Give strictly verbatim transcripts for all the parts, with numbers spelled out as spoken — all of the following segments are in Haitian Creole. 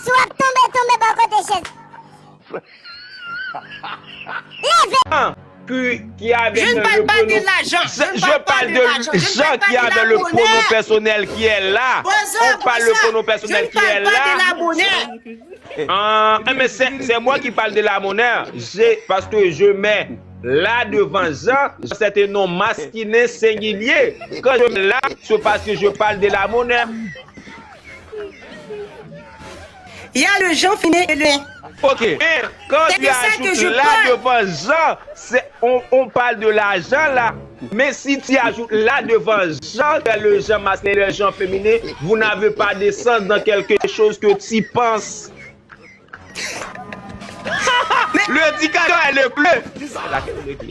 Si w ap tonbe, tonbe bò kote chèz. Leve! Qui, qui avec le pronom. Je, je parle de Jean qui avait le pronom personnel qui est là. On parle le pronom personnel qui est là. Ah, mais c'est moi qui parle de la monnaie. J'ai, parce que je mets là devant Jean, c'est un nom masculin singulier. Quand je mets là, c'est parce que je parle de la monnaie. Il y a le Jean féminin et le. Ok. Et quand tu ajoutes là devant Jean, c'est, on, on parle de l'argent là. Mais si tu ajoutes là devant Jean, le Jean masculin et le Jean féminin, vous n'avez pas de sens dans quelque chose que tu penses. Le dictateur est le clé.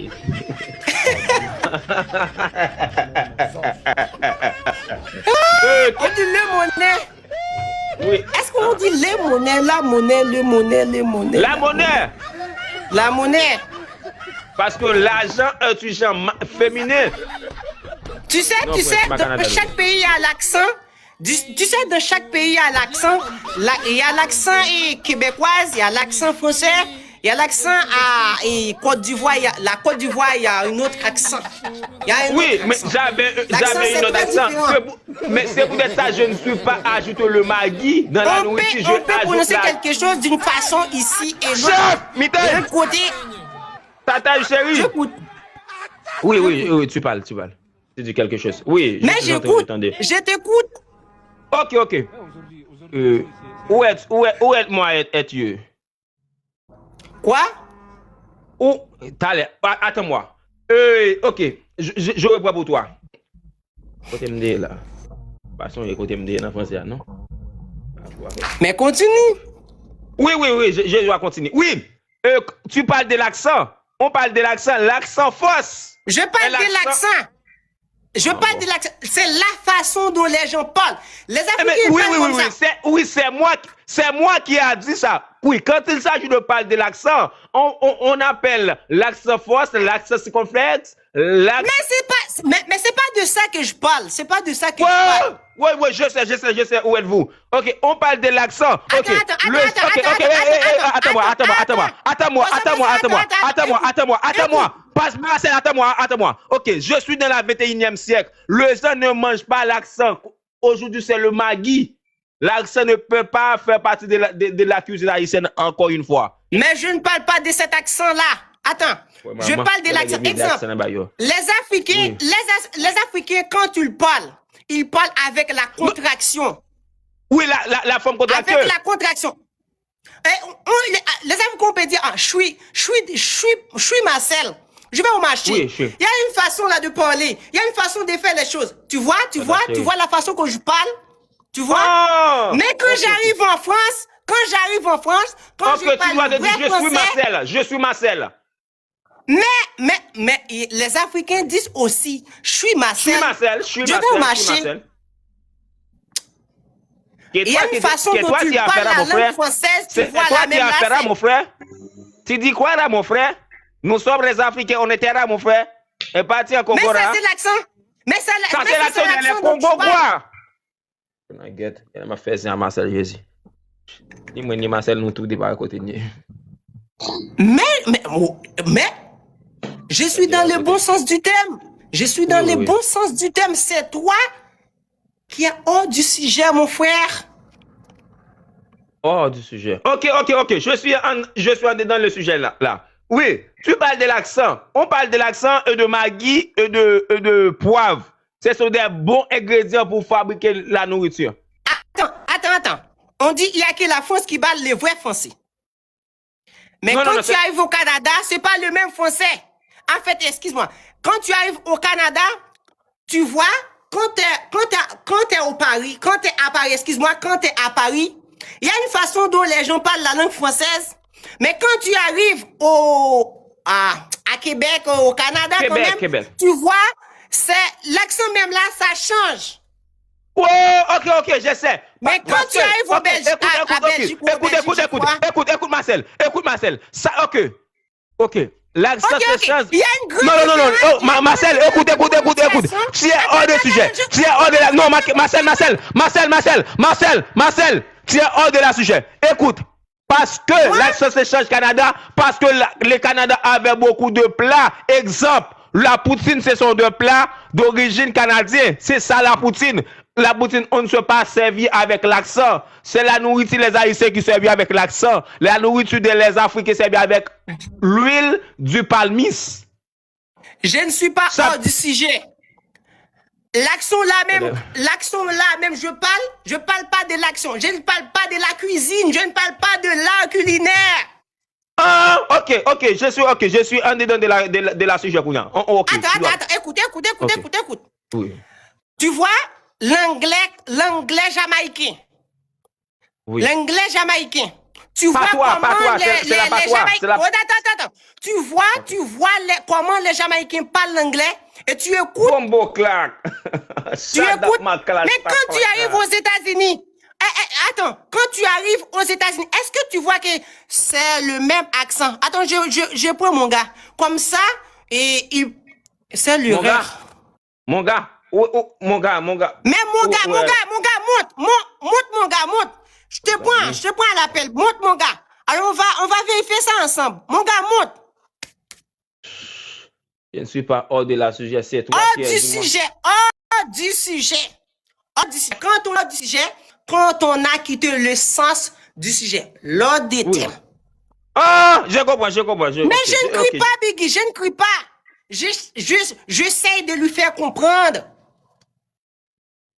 On dit le monnaie. Oui. Est-ce qu'on dit les monnaies, la monnaie, le monnaie, les monnaies? La monnaie. La monnaie. Parce que l'argent est un genre féminin. Tu sais, tu sais, dans chaque pays, il y a l'accent. Tu, tu sais, dans chaque pays, il y a l'accent. Il y a l'accent québécois, il y a l'accent français, il y a l'accent à et Côte d'Ivoire. Il y a, la Côte d'Ivoire, il y a un autre accent. Il y a un Oui, autre mais accent. j'avais L'accent, j'avais c'est un autre très accent. différent. C'est pour- Mais c'est peut-être ça, je ne suis pas ajouté le Maggi dans la On nourriture. peut, Je on peut ajoute prononcer la. quelque chose d'une façon ici et là. Chef, De Mitaine, l'autre côté, Tata chérie. J'écoute. Oui, oui, oui, tu parles, tu parles. Tu dis quelque chose. Oui, je Mais suis en train de j'écoute. t'entendre. Je t'écoute. Ok, ok. Euh, où est, où est, où est moi, est, est Dieu? Quoi? Ou, talè, a- atann mwa. Euh, ok, je, je, je reprends pour toi. Kote m te ye la? Pa sonje kote m te ye nan franse a, non? Mais continue. Oui, oui, oui, je, je dois continuer. Oui, euh, tu parles de l'accent. On parle de l'accent. L'accent force. Je parle Un de accent. L'accent. Je Ah, parle bon. De l'accent. C'est la façon dont les gens parlent. Les Eh, mais Africains oui, parlent oui, comme oui, ça. oui, c'est oui, c'est moi, qui- c'est moi qui a dit ça. Oui, quand il s'agit de parler de l'accent, on, on, on appelle l'accent force, l'accent circonflexe, l'accent... Mais c'est pas, mais, mais c'est pas de ça que je parle. C'est pas de ça que Ouais, je parle. ouais, ouais, je sais, je sais, je sais où êtes-vous. Ok, on parle de l'accent. Ok, Attends, attends, le- attends, ok, attends, ok, attends, eh, eh, eh, attends, attends-moi, attends, attends-moi, attends, attends-moi, attends, attends-moi, attends, attends-moi, attends, attends-moi, attends, attends-moi, écoute. passe-moi, c'est, attends-moi, attends-moi. Ok, je suis dans le vingt et unième siècle. Les gens ne mangent pas l'accent. Aujourd'hui, c'est le Maggi. L'accent ne peut pas faire partie de la, de, de la cuisine haïtienne encore une fois. Mais je ne parle pas de cet accent-là. Attends, Ouais, je maman, parle de elle a l'accent. des accents Exemple, là-bas, yo. Les Africains, Oui. Les, As- les Africains, quand ils parlent, ils parlent avec la contraction. Oui, la, la, la forme contractée. Avec la contraction. Et on- on- les, les Africains, on peut dire, ah, je suis, je suis, je suis, je suis Marcel. Je vais au marché. Oui, je suis. Il y a une façon là de parler. Il y a une façon de faire les choses. Tu vois, tu Ah, vois, d'accord. Tu vois la façon que je parle. Tu vois. Ah, Mais quand ok, ok. J'arrive en France, quand j'arrive en France, quand Ok, je tu parle dois te le dire, vrai je suis français, Marcel, je suis Marcel. Mais, mais, mais les Africains disent aussi, je suis Je suis Marcel. Marcel, je suis Je vais Marcel, au je suis marché. Marcel. Que Il y a toi, une que- façon que dont toi, tu tu as parles fait là, la mon langue frère. Française, tu C'est vois toi la qui même as fait là, racine. Mon frère. Tu dis quoi là, mon frère? Nous sommes les Africains, on était là, mon frère. Et parti en Mais ça, Cocora. C'est l'accent. Mais ça, Ça, mais c'est ça, c'est l'accent des l'accent dont tu Congo, parles. Quoi. Nan gèt, nan ap fè zin a Marcel Jezi. Li mwen ni Marcel nou tou depa kote n ye. Mais, mais, oh, mais, je suis dans le bon sens du terme. Je suis dans Oui, le oui. Bon sens du terme. C'est toi qui es hors du sujet, mon frère. Hors du sujet. Ok, ok, ok. Je suis en, je suis en dedans le sujet là, là. Oui, tu parles de l'accent. On parle de l'accent et de Maggi et de, et de poivre. Ce sont des bons ingrédients pour fabriquer la nourriture. Attends, attends, attends. On dit il y a que la France qui parle le vrai français. Mais Non, non, quand non, tu c'est- arrives au Canada, c'est pas le même français. En fait, excuse-moi. Quand tu arrives au Canada, tu vois, quand t'es, quand t'es, quand t'es au Paris, quand t'es à Paris, excuse-moi, quand t'es à Paris, il y a une façon dont les gens parlent la langue française. Mais quand tu arrives au, à, à Québec, au Canada, quand Québec, même, Québec. Tu vois, c'est l'accent même là, ça change. Oh, ok, ok, je sais. Mais quand tu arrives au Belgique, à, à Belgique ou au Belgique, tu vois. Écoute, écoute, Marcel. Écoute, Marcel. Ça, ok. Ok. L'accent se change. Il y a une grande différence entre l'accent et la prononciation. Tu es hors de sujet. Tu es hors de la. Non, Marcel, Marcel, Marcel, Marcel, Marcel, Marcel, tu es hors de la sujet. Écoute, parce que l'accent se change Canada, parce que la- le Canada avait beaucoup de plats. Exemple, la poutine, ce sont des plats d'origine canadienne. C'est ça la poutine. La poutine, on ne se pas servir avec l'accent. C'est la nourriture les Haïtiens qui servent avec l'accent. La nourriture de les Africains servent avec l'huile du palmis. Je ne suis pas hors du sujet. L'action là même, l'action là même, je parle, je parle pas de l'action. Je ne parle pas de la cuisine, je ne parle pas de l'art culinaire. Ah, ok, ok, je suis, ok, je suis en dedans de la, de la, de la sujet kounye a. Oh, oh, ok. Attends, attends, attends, écoute, écoute, écoute, écoute, écoute. Oui. Tu vois, l'anglais, l'anglais jamaïcain. Oui. L'anglais jamaïcain. Tu vois comment les, les, les Jamaïcains. Oh, attends, attends, attends. Tu vois, tu vois les- comment les Jamaïcains parlent l'anglais et tu écoutes. Bombo clack. Tu écoutes. Mais quand tu arrives aux États-Unis, eh, eh, attends, quand tu arrives aux États-Unis, est-ce que tu vois que c'est le même accent? Attends, je, je, je prends mon gars. Comme ça, et il, c'est l'erreur. Monga, ou, ou, monga, monga. Men monga, monga, monga, monte, mon- monte, monga, monte. Je te prends, je te prends à l'appel, monte, monga. Alors on va, on va vérifier ça ensemble. Monga, monte. Je ne suis pas hors de la sujet, c'est toi qui es du sujet, hors du sujet. Hors du sujet. Quand on hors du sujet, quand on a quitté le sens du sujet, l'ordre des termes. Ah, je comprends, je comprends. Mais je ne crie pas, Biggie, je ne crie pas. Juste, juste, j'essaye de lui faire comprendre.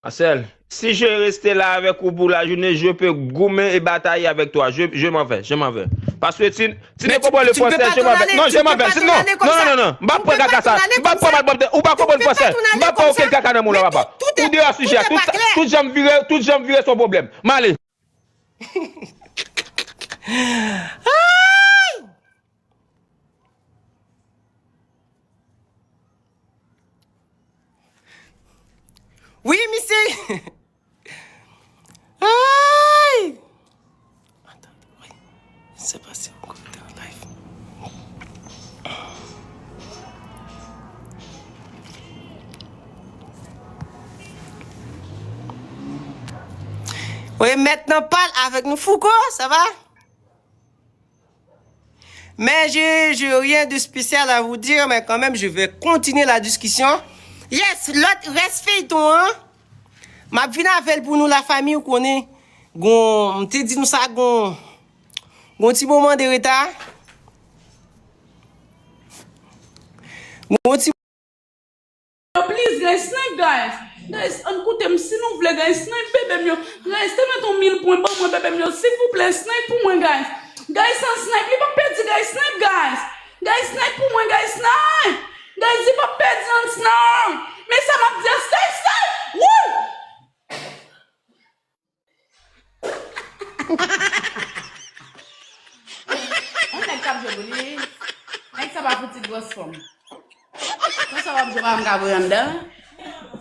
Marcel, si je reste là avec ou pour la journée, je peux goumer et batailler avec toi. Je, je m'en vais, je m'en vais. Parce que tu, tu ne comprends pas le français, je m'en vais. Non, je m'en vais. Non, non, non, non. M pa pran kaka sa. M pa pran mal, ou pa konprann fransè. M pa pran okenn kaka nan moun la, papa. Ou deyò sijè. Tout, tout jan m vire, tout jan m vire son pwoblèm. M ale. Ay! Wi, misye. Ay! Atann, wi. Se pase yon kote an live. Remèt nan pal avèk nou, Fouco, ça va? Mais je, je, rien de spécial à vous dire, mais quand même, je vais continuer la discussion. Yes, lòt rès feyton an, m ap vin avè l pou nou, lafanmi, ou konnen, gon, m te di nou sa, gon, gon ti moman de reta. Gon ti Yo, please, guys, snipe, guys. Guys, ann koute m, si nou vle, guys, snipe bebe m yo. Guys, te mete yon mil pwen ban mwen, bebe m yo, silvouplè, snipe pou mwen, guys. Guys, ann snipe, li p ap pèdi, guys, snipe, guys. Guys, snipe pou mwen, guys, snipe. Guys, li p ap pèdi, ann snipe. Men sa m ap di a, snipe, snipe! Woo! Yon nèg k ap jwe pou li. Nèg sa pa fouti gwòs fanm. Konsa w ap jwe, pa m ka voye anndan.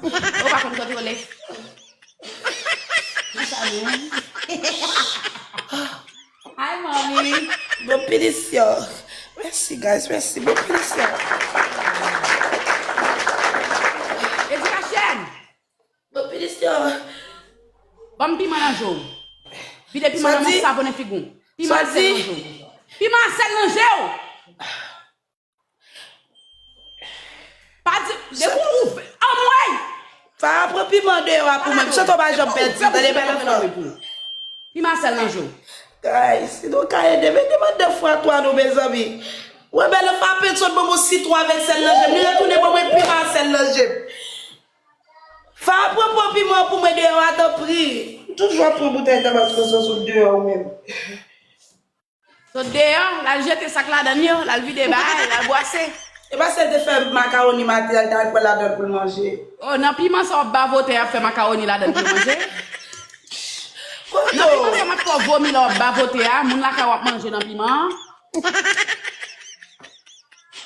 Ou pa konn kontwole. Konsa menm. Hi, mommy. Bon pinisyon. Mèsi, guys. Mèsi. Bon pinisyon. Edikasyon. Bon pinisyon. Ban m piman nan je w. Vide piman nan yon savon nan figi w. Piman a sèl nan je w. Piman a sèl nan je w. Pa di, depi w ouvè, anmwey! Fa pran piman deyò a pou mwen. Piman a sèl nan je w. Guys, si nou ka ede, mete m anndan fwa twa non, mezanmi. Wè, bèl, Fa pèdi sot ban mwen sitwon avèk sèl nan je m. Li retounen ban mwen piman a sèl nan je m. Fa pran pran piman pou mwen deyò a, tanpri. M toujou ap pran boutèy tabasko san sot deyò ou menm. Sot deyò, l al jete sa k ladan l yo, l al vide bagay, l al bwase. E pa sèl te fè makawoni maten an, l t al pran ladan l pou l manje. Oh, nan piman sa w ap ba votè y ap fè makawoni ladan l pou yo manje? Nan piman sa m ap fè w vomi lè w ap ba votè a, moun lakay w ap manje nan piman an.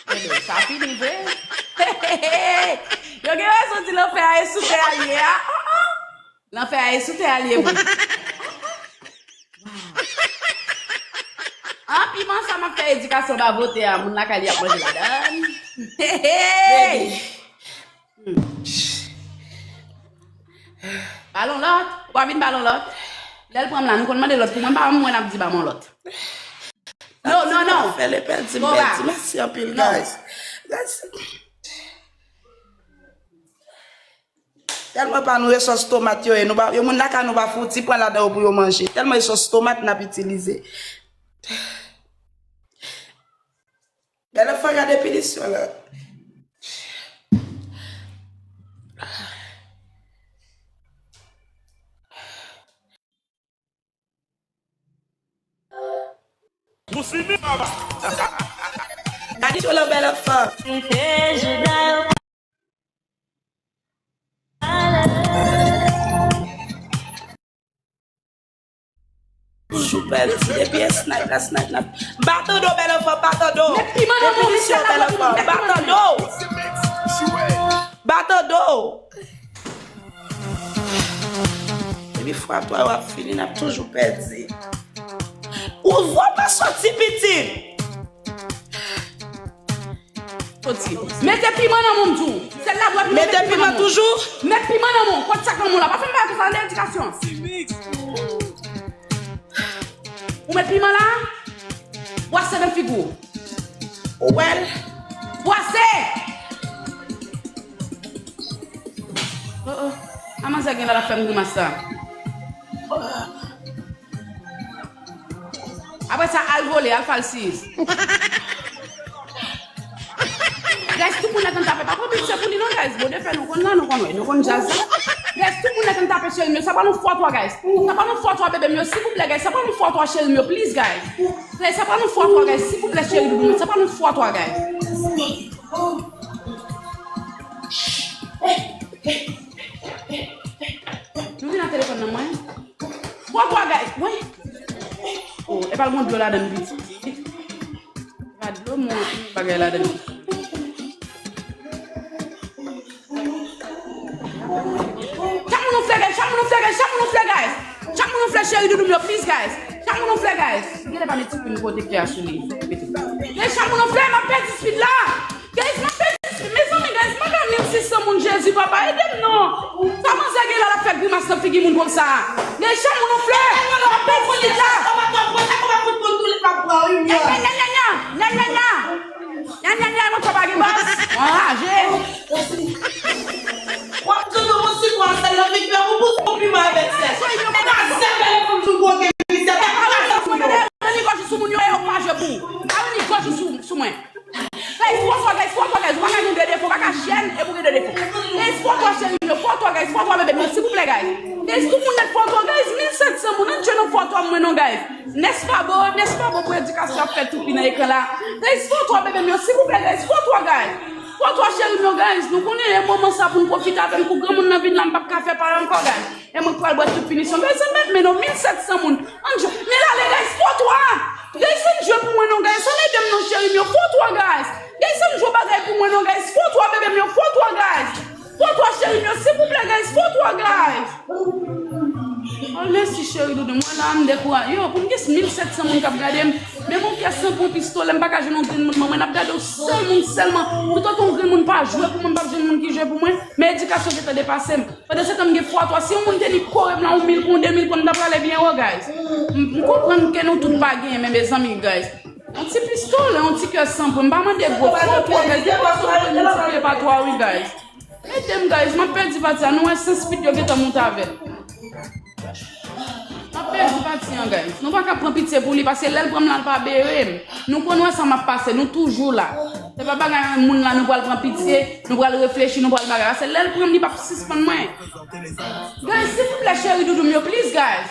Ebyen, sa fini vre. Yo gen rezon di lanfè a e sou tè a l ye a. Oh, oh. Lanfè a e sou tè a l ye vre. Anpi Kòman sa m ap fè edikasyon ba vote a, moun lakay li ap manje ladann? Hey! Baby. Hmm. Ba l yon lòt, ou pa vin ba l yon lòt. Lè l pran m la, nou konn mande lòt pou mwen, m pa wè moun ap di ba m yon lòt. Non, non, non. Fè l pèdi, m pèdi. Mèsi anpil, guys. Mèsi. Tèlman pa nou resòs tomat yo ye, nou pa, yo moun lakay nou pa fouti pran ladan yo pou yo manje. Tèlman resòs tomat n ap itilize. Bèl anfan, gade pinisyon la. Gade sou la bèl anfan. Toujou pèdi, depi e snipe la, snipe la. Bat an do, bèl anfan, bat an do. Met piman nan moun, misye la, bèl anfan, bat an do. Bat an do. Depi fwa twa yo ap fini, n ap toujou pèdi. Ou vwa pa soti pitit. Soti. Mete piman nan moun tou. Sèl la dwèt mete piman toujou. Met piman nan moun. Kot sak nan moun la. Pa fè m bagay konsa, nan edikasyon. Ou met piman la. Bwase nan figi w. Ou wè l? Bwase! Oh, oh. A manzè gen la l ap fè m grimas sa. Apre sa, al vole, al falsis. Guys, tout moun nèk an tape. Pa pran pitye pou li non, guys. Bon, defè nou konn la, nou konn wè, nou konn djaz la. Guys, tout moun nèk an tape, cheri m yo. Sa pral yon fwa twa, guys. Sa pral yon fwa twa, bebe m yo. Silvouplè, guys. Sa pral yon fwa twa, cheri m yo. Please, guys. Guys, sa pral yon fwa twa, guys. Silvouplè, cheri doudou m. Sa pral yon fwa twa, guys. Nou vin ak telefòn nan mwen. Fwa twa, guys. Wi. Oh, e pa l gon dlo ladann piti. E pa dlo, mwen, bagay ladann. Chak moun nou fè, guys. Chak moun nou fè, guys. Chak moun nou fè, guys. Chak moun nou fè, cheri doudou m yo, please, guys. Chak moun nou fè, guys. Genlè pa met ti plim kote kè a sou li. Mete. Guys, chak moun nou fè, m ap pèdi speed la. Guys, m ap pèdi speed. Mezanmi, guys, m ap pèdi mil sis san moun. Jezi, papa, ede m non. Sa manzè gen la, l ap fè grimas nan figi moun konsa. Guys, chak moun nou fè, m ap pèdi speed la. Nya, nya, nya, nya, nya. Nya, nya, nya, mwen pa gen bòs. Mwen raje. W ap tande yon sitwa sèl nan figi w, ou pouse yon piman avèk sèl. E pa sèl bèl fanm sou gwo gen misye, e pa sèl sou yo. Nan li gòj sou moun yo, e yo pa jwe pou ou. Pa nan li gòj sou, sou mwen. Guys, fwa twa, guys, fwa twa, guys. Ou pa ka gen de defo, ou pa ka jèn, e pou gen de defo. Guys, fwa twa, cheri m yo, fwa twa, guys, fwa twa, bebe m yo, silvouplè, guys. Guys, tout moun nèk fwa twa, guys, mil sèt san moun, ann jwe nan fwa twa mwen non, guys. Nèspa bo, nèspa bo pou edikasyon ap fèt toupi nan ekran la. Guys, fwa twa, bebe m yo, silvouplè, guys, fwa twa, guys. Fwa twa, cheri m yo, guys. Nou konnen e moman sa pou n pwofite avè m. Kou granmoun nan vin la, m p ap ka fè pale ankò, guys. E mwen k pral bwè tout pinisyon. Guys, ann met men non, mil sèt san moun. Ann jwe. Men l ale, guys, fwa twa. Guys, ann jwe pou mwen non, guys. Ann ede m non, cheri m yo. Fwa twa, guys. Guys, ann jwe bagay pou mwen non, guys. Fwa twa, bebe m yo. Fwa twa, guys. Fwa twa, cheri m yo, silvouplè, guys, fwa twa, guys. Oh, mèsi, cheri doudou. Mwen la, m dekouraje. Yo, pou m gen mil sèt san moun k ap gade m, menm yon pyès san pou yon pistolè, m pa ka jwenn yon grenn moun ban mwen. N ap gade yon sèl moun sèlman. Poutan yon grenn moun pa jwe pou mwen, m p ap jwenn moun ki jwe pou mwen. Men edikasyon gentan depase m. Pandan se tan, m gen fwa twa. Si yon moun te ni kore m la, yon mil pou yon de mil pou m, m ta prale byen wo, guys. M, m konprann ke nou tout pa genyen, men mezanmi, guys. Yon ti pistolè, yon ti kè san pwen. M pa mande gwo, fwa twa, guys. Depi sou mwen, yon ti pye pa twa, wi, guys. Ede m, guys. M ap pèdi pati a. Nou wè sans pit yo gentan monte avè l. M ap pèdi pati an, guys. Nou pa ka pran pitye pou li, paske lè l pran m la, l pa bere m. Nou konn wè sa m ap pase. Nou toujou la. Se pa bagay moun la, nou pral pran pitye, nou pral reflechi, nou pral bagay. Paske lè l pran m, li p ap sispann mwen. Guys, silvouplè, cheri doudou m yo, please, guys.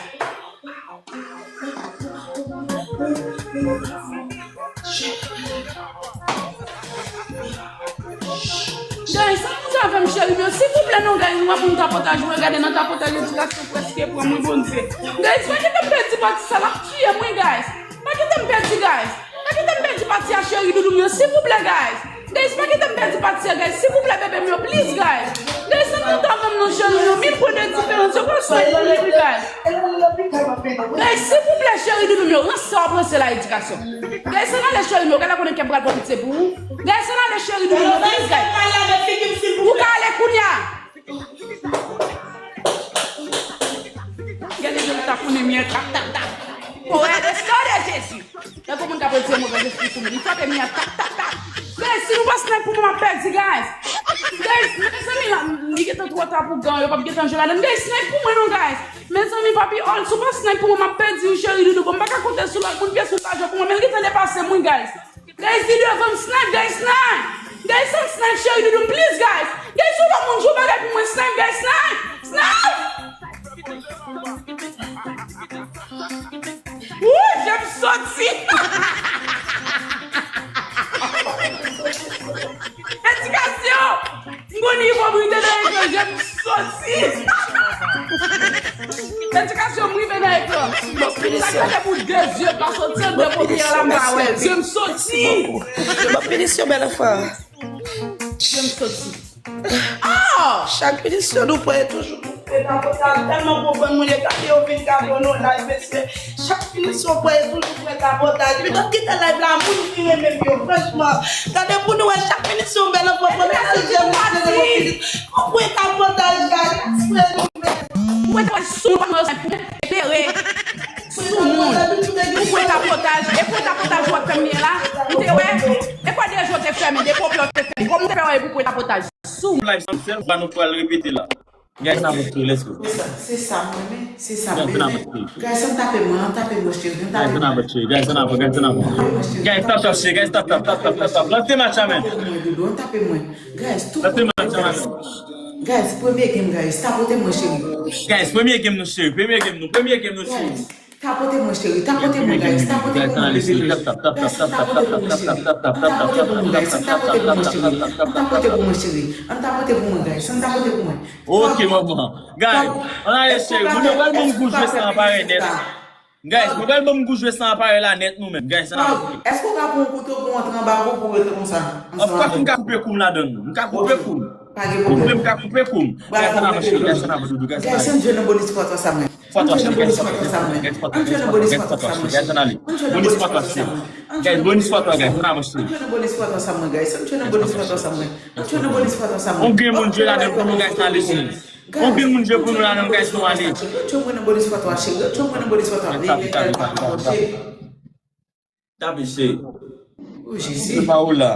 Guys, sa moun sa avè m, cheri m yo, silvouplè non, guys, nou wè moun tapotaj mwen, gade nan tapotaj edikasyon prèske pran mwen, Bondye. Guys, pa kite m pèdi pati sa, l ap tiye mwen, guys. Pa kite m pèdi, guys. Pa kite m pèdi pati a, cheri doudou m yo, silvouplè, guys. Guys, pa kite m pèdi pati a, guys. Silvouplè, bebe m yo, please, guys. Guys, sa kontan menm non, cheri, yo mil pwen de diferans. Yo pa swen pou li, guys. Guys, silvouplè, cheri doudou m yo, ranse w ap ranse la edikasyon. Guys, ann ale, cheri m yo, gade konnen kè m pral pran pitye pou ou. Guys, ann ale, cheri doudou m yo, please, guys. Ou ka ale kounye a. Gade jan l ta konnen mwen tap, tap, tap. Ou wè, o non de Jezi. Tankou moun k ap retire move lespri sou moun. Li frape mwen tap, tap, tap. Guys, si nou pa snipe pou mwen, m ap pèdi, guys. Guys, mezanmi, li gentan twò ta pou gan, yo p ap gentan jwe ladan. Guys, snipe pou mwen non, guys. Mezanmi, papi Ol, si w pa snipe pou mwen, m ap pèdi wi, cheri doudou. Bon, m pa ka konte sou lòt moun, pyès moun pa jwe pou mwen, men l gentan depase mwen, guys. Guys, li devan m, snipe, guys, snipe. Guys, snipe, snipe, cheri doudou m, please, guys. Guys, yon lòt moun jwe bagay pou mwen, snipe, guys, snipe. Snipe! Wouy, je m soti! Edikasyon! M konn ipokrite nan ekran, je m soti! Edikasyon, m rive nan ekran. Bon, pinisyon. Sa fè pou de zye pa soti anndan pòpyè la, m pa wè. Je m soti! Bon, pinisyon, bèl anfan. Je m soti. Ah! Chak pinisyon nou pran e toujou pou fè kapotaj. Tèlman konprann moun yo gade yo vin gade yo nan live, mesye. Chak pinisyon pran e toujou fè kapotaj. Epi tout ki te live la, moun ki renmen m yo, franchman. Gade pou nou wè chak pinisyon bèl anfan, pran mesye je m soti. Ou pran kapotaj, guys. Ou pran sou moun, eklere. Sou moun. Ou pran kapotaj. E pou kapotaj w ap fè m ye la. Ou te wè. E kwa de je w te fèmen, de pòpyè w te fèmen. Kòm ou te fè wè pou pran kapotaj. Sou. Live sa sèl fwa nou pral repete la. Guys, n ap retire, let's go. Se sa, se sa m renmen, se sa m renmen. Guys, ann tape mwen, ann tape mwen, cheri, ann tape mwen. Guys, ann avan, cheri, guys, ann avan, guys, ann avan. Guys, tap, tap, cheri, guys, tap, tap, tap, tap, tap, tap. Lance match la, men. Ann tape mwen, doudou, ann tape mwen. Guys, tout moun. Lance match la, men. Guys, premye game, guys, tapote mwen, cheri. Guys, premye game nou, cheri, premye game nou, premye game nou, cheri. Guys, tapote mwen, cheri. Tapote mwen, guys. Tapote pou mwen, bebe. Guys, ann tapote pou mwen, cheri. Ann tapote pou mwen, guys. Ann tapote pou mwen, cheri. Ann tapote pou mwen, guys. Ann tapote pou mwen. Ok, manman. Guys, ann ale, cheri. Moun yo pral ban m gou jwe san aparèy nèt. Guys, moun pral ban m gou jwe san aparèy la nèt nou menm. Guys, ann ale. Èske w ka pran yon kouto pou w antre anba kou pou w rete konsa? Of course, m ka koupe kou m ladan l. M ka koupe kou m. Pa gen pwoblèm. M ka koupe kou m. Guys, ann ale, cheri. Guys, ann ale, doudou. Guys, ann ale. Guys, ann jwe nan bonis fwa twa sa mwen. Fwa twa, cheri, guys, fwa twa, cheri, guys, fwa twa, guys, fwa twa, guys, fwa twa, cheri, guys, ann ale. Bonis fwa twa, cheri. Guys, bonis fwa twa, guys, ann avanse. Ann jwe nan bonis fwa twa sa mwen, guys. Ann jwe nan bonis fwa twa sa mwen. Ann jwe nan bonis fwa twa sa mwen. On grenn moun jwe ladan l pou nou, guys, ann ale, cheri. On grenn moun jwe pou nou ladan l, guys, nou ale. Ann jwe mwen nan bonis fwa twa, cheri. Ann jwe mwen nan bonis fwa twa. Tape, tape, tape, tape, tape. Tape, cheri. O Jezi. Se pa ou la.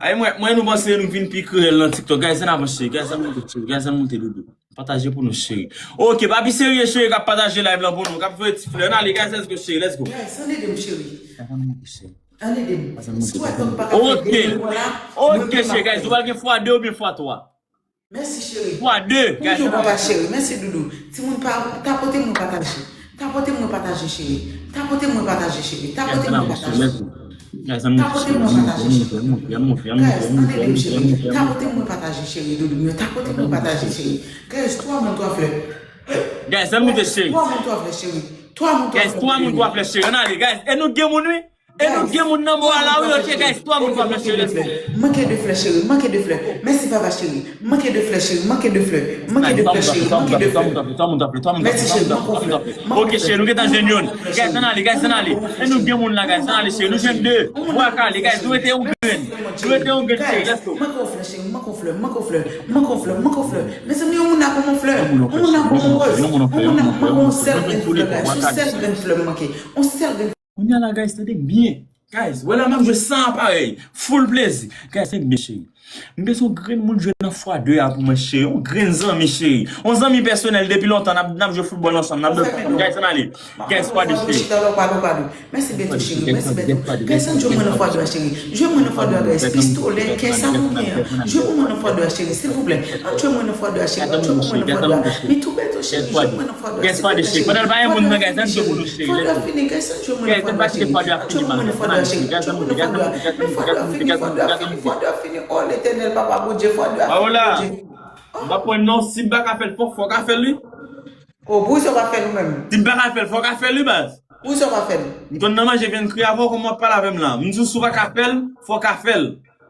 Ay, mwen, mwen, nou panse nou vin pi kriyèl nan TikTok. Guys, ann avanse, cheri. Guys, ann monte, cheri. Guys, ann monte, doudou. Pataje pou nou, cheri. Ok, papi serye, cheri, k ap pataje live lan pou nou, k ap voye ti flè. Ann ale, guys, let's go, cheri, let's go. Guys, ann ede m, cheri. Ann ede m. Si w wè ke m pa ka fè de mil la, mwen menm m ap fè. Ok, cheri, guys, nou pral gen fwa de oubyen fwa twa? Mèsi, cheri. Fwa de, guys. Pou papa cheri. Mèsi, doudou. Timoun pa, tapote mwen pataje. Tapote mwen pataje, cheri. Tapote mwen pataje, cheri. Tapote mwen pataje. Tapote mwen pataje, cheri. Guys, ann ede m, cheri. Tapote mwen pataje, cheri, doudou m yo. Tapote mwen pataje, cheri. Guys, twa moun, twa flè. Guys, ann moute, cheri. Twa moun, twa flè, cheri. Twa moun, twa flè, cheri. Guys, twa moun, twa flè, cheri. Ann ale, guys. E nou gen moun, wi. E nou gen moun nan bò a la, wi, ok, guys. Twa moun, twa flè, cheri. Let's go. Manke de flè, cheri. Manke de flè. Mèsi, papa cheri. Manke de flè, cheri. Manke de flè. Manke de flè, cheri. Manke de flè. Mèsi, cheri. Manke de flè. Ok, cheri, nou gentan jwenn youn. Guys, ann ale, guys, ann ale. E nou gen moun la, guys, ann ale, cheri. Nou jwenn de. Bwa kale, guys, nou rete yon grenn. Nou rete yon grenn, cheri. Let's go. Manke yon flè, cheri. Manke yon flè. Manke yon flè. Manke yon flè. Manke yon flè. Mezanmi, yon moun la ban mwen flè. Yon moun la ban mwen wòz. Yon moun la ban mwen sèl grenn flè, guys. Yon sèl grenn flè m manke. Yon sèl grenn Kounye a la, guys, tande m byen. Guys, wè la m ap jwe san aparèy. Full plezi. Guys, tande m byen, cheri. M bezwen yon grenn moun jwe nan fwa de a pou mwen, cheri. Yon grenn zanmi, cheri. Yon zanmi pèsonèl depi lontan, n ap, n ap jwe foutbòl ansanm, n ap dòmi ansanm. Guys, ann ale. Guys, fwa de, cheri. Mèsi, Beto, cheri. Mèsi, Beto. Guys, ann jwe mwen nan fwa de a, cheri. Jwe mwen nan fwa de a, guys. Pistolè, kè sa nou gen an. Jwe pou mwen nan fwa de a, cheri, silvouplè. Ann jwe mwen nan fwa de a, cheri. Ann jwe pou mwen nan fwa de a. Mi tou, Beto, cheri. Jwe mwen nan fwa de a, silvouplè, cheri. Fwa de a fini, guys, ann jwe mwen nan fwa de a, cheri. Ann jwe mwen nan fwa de a, cheri. Ann jwe mwen nan fwa de a. Men fwa de a fini, fwa de a fini, fwa de a fini. O Letènèl, papa Bondye, fwa de a fini, Bondye. M pa pran non, si m pa ka fè l, fò, fò w ka fè l, wi. O, poukisa w pa fè l ou menm? Si m pa ka fè l, fò w ka fè l, wi, baz. Poukisa w pa fè l? M konn nan manje vin kriye avè w, kòman w ap pale avè m la? M di w, si w pa ka fè l, fò w ka fè l.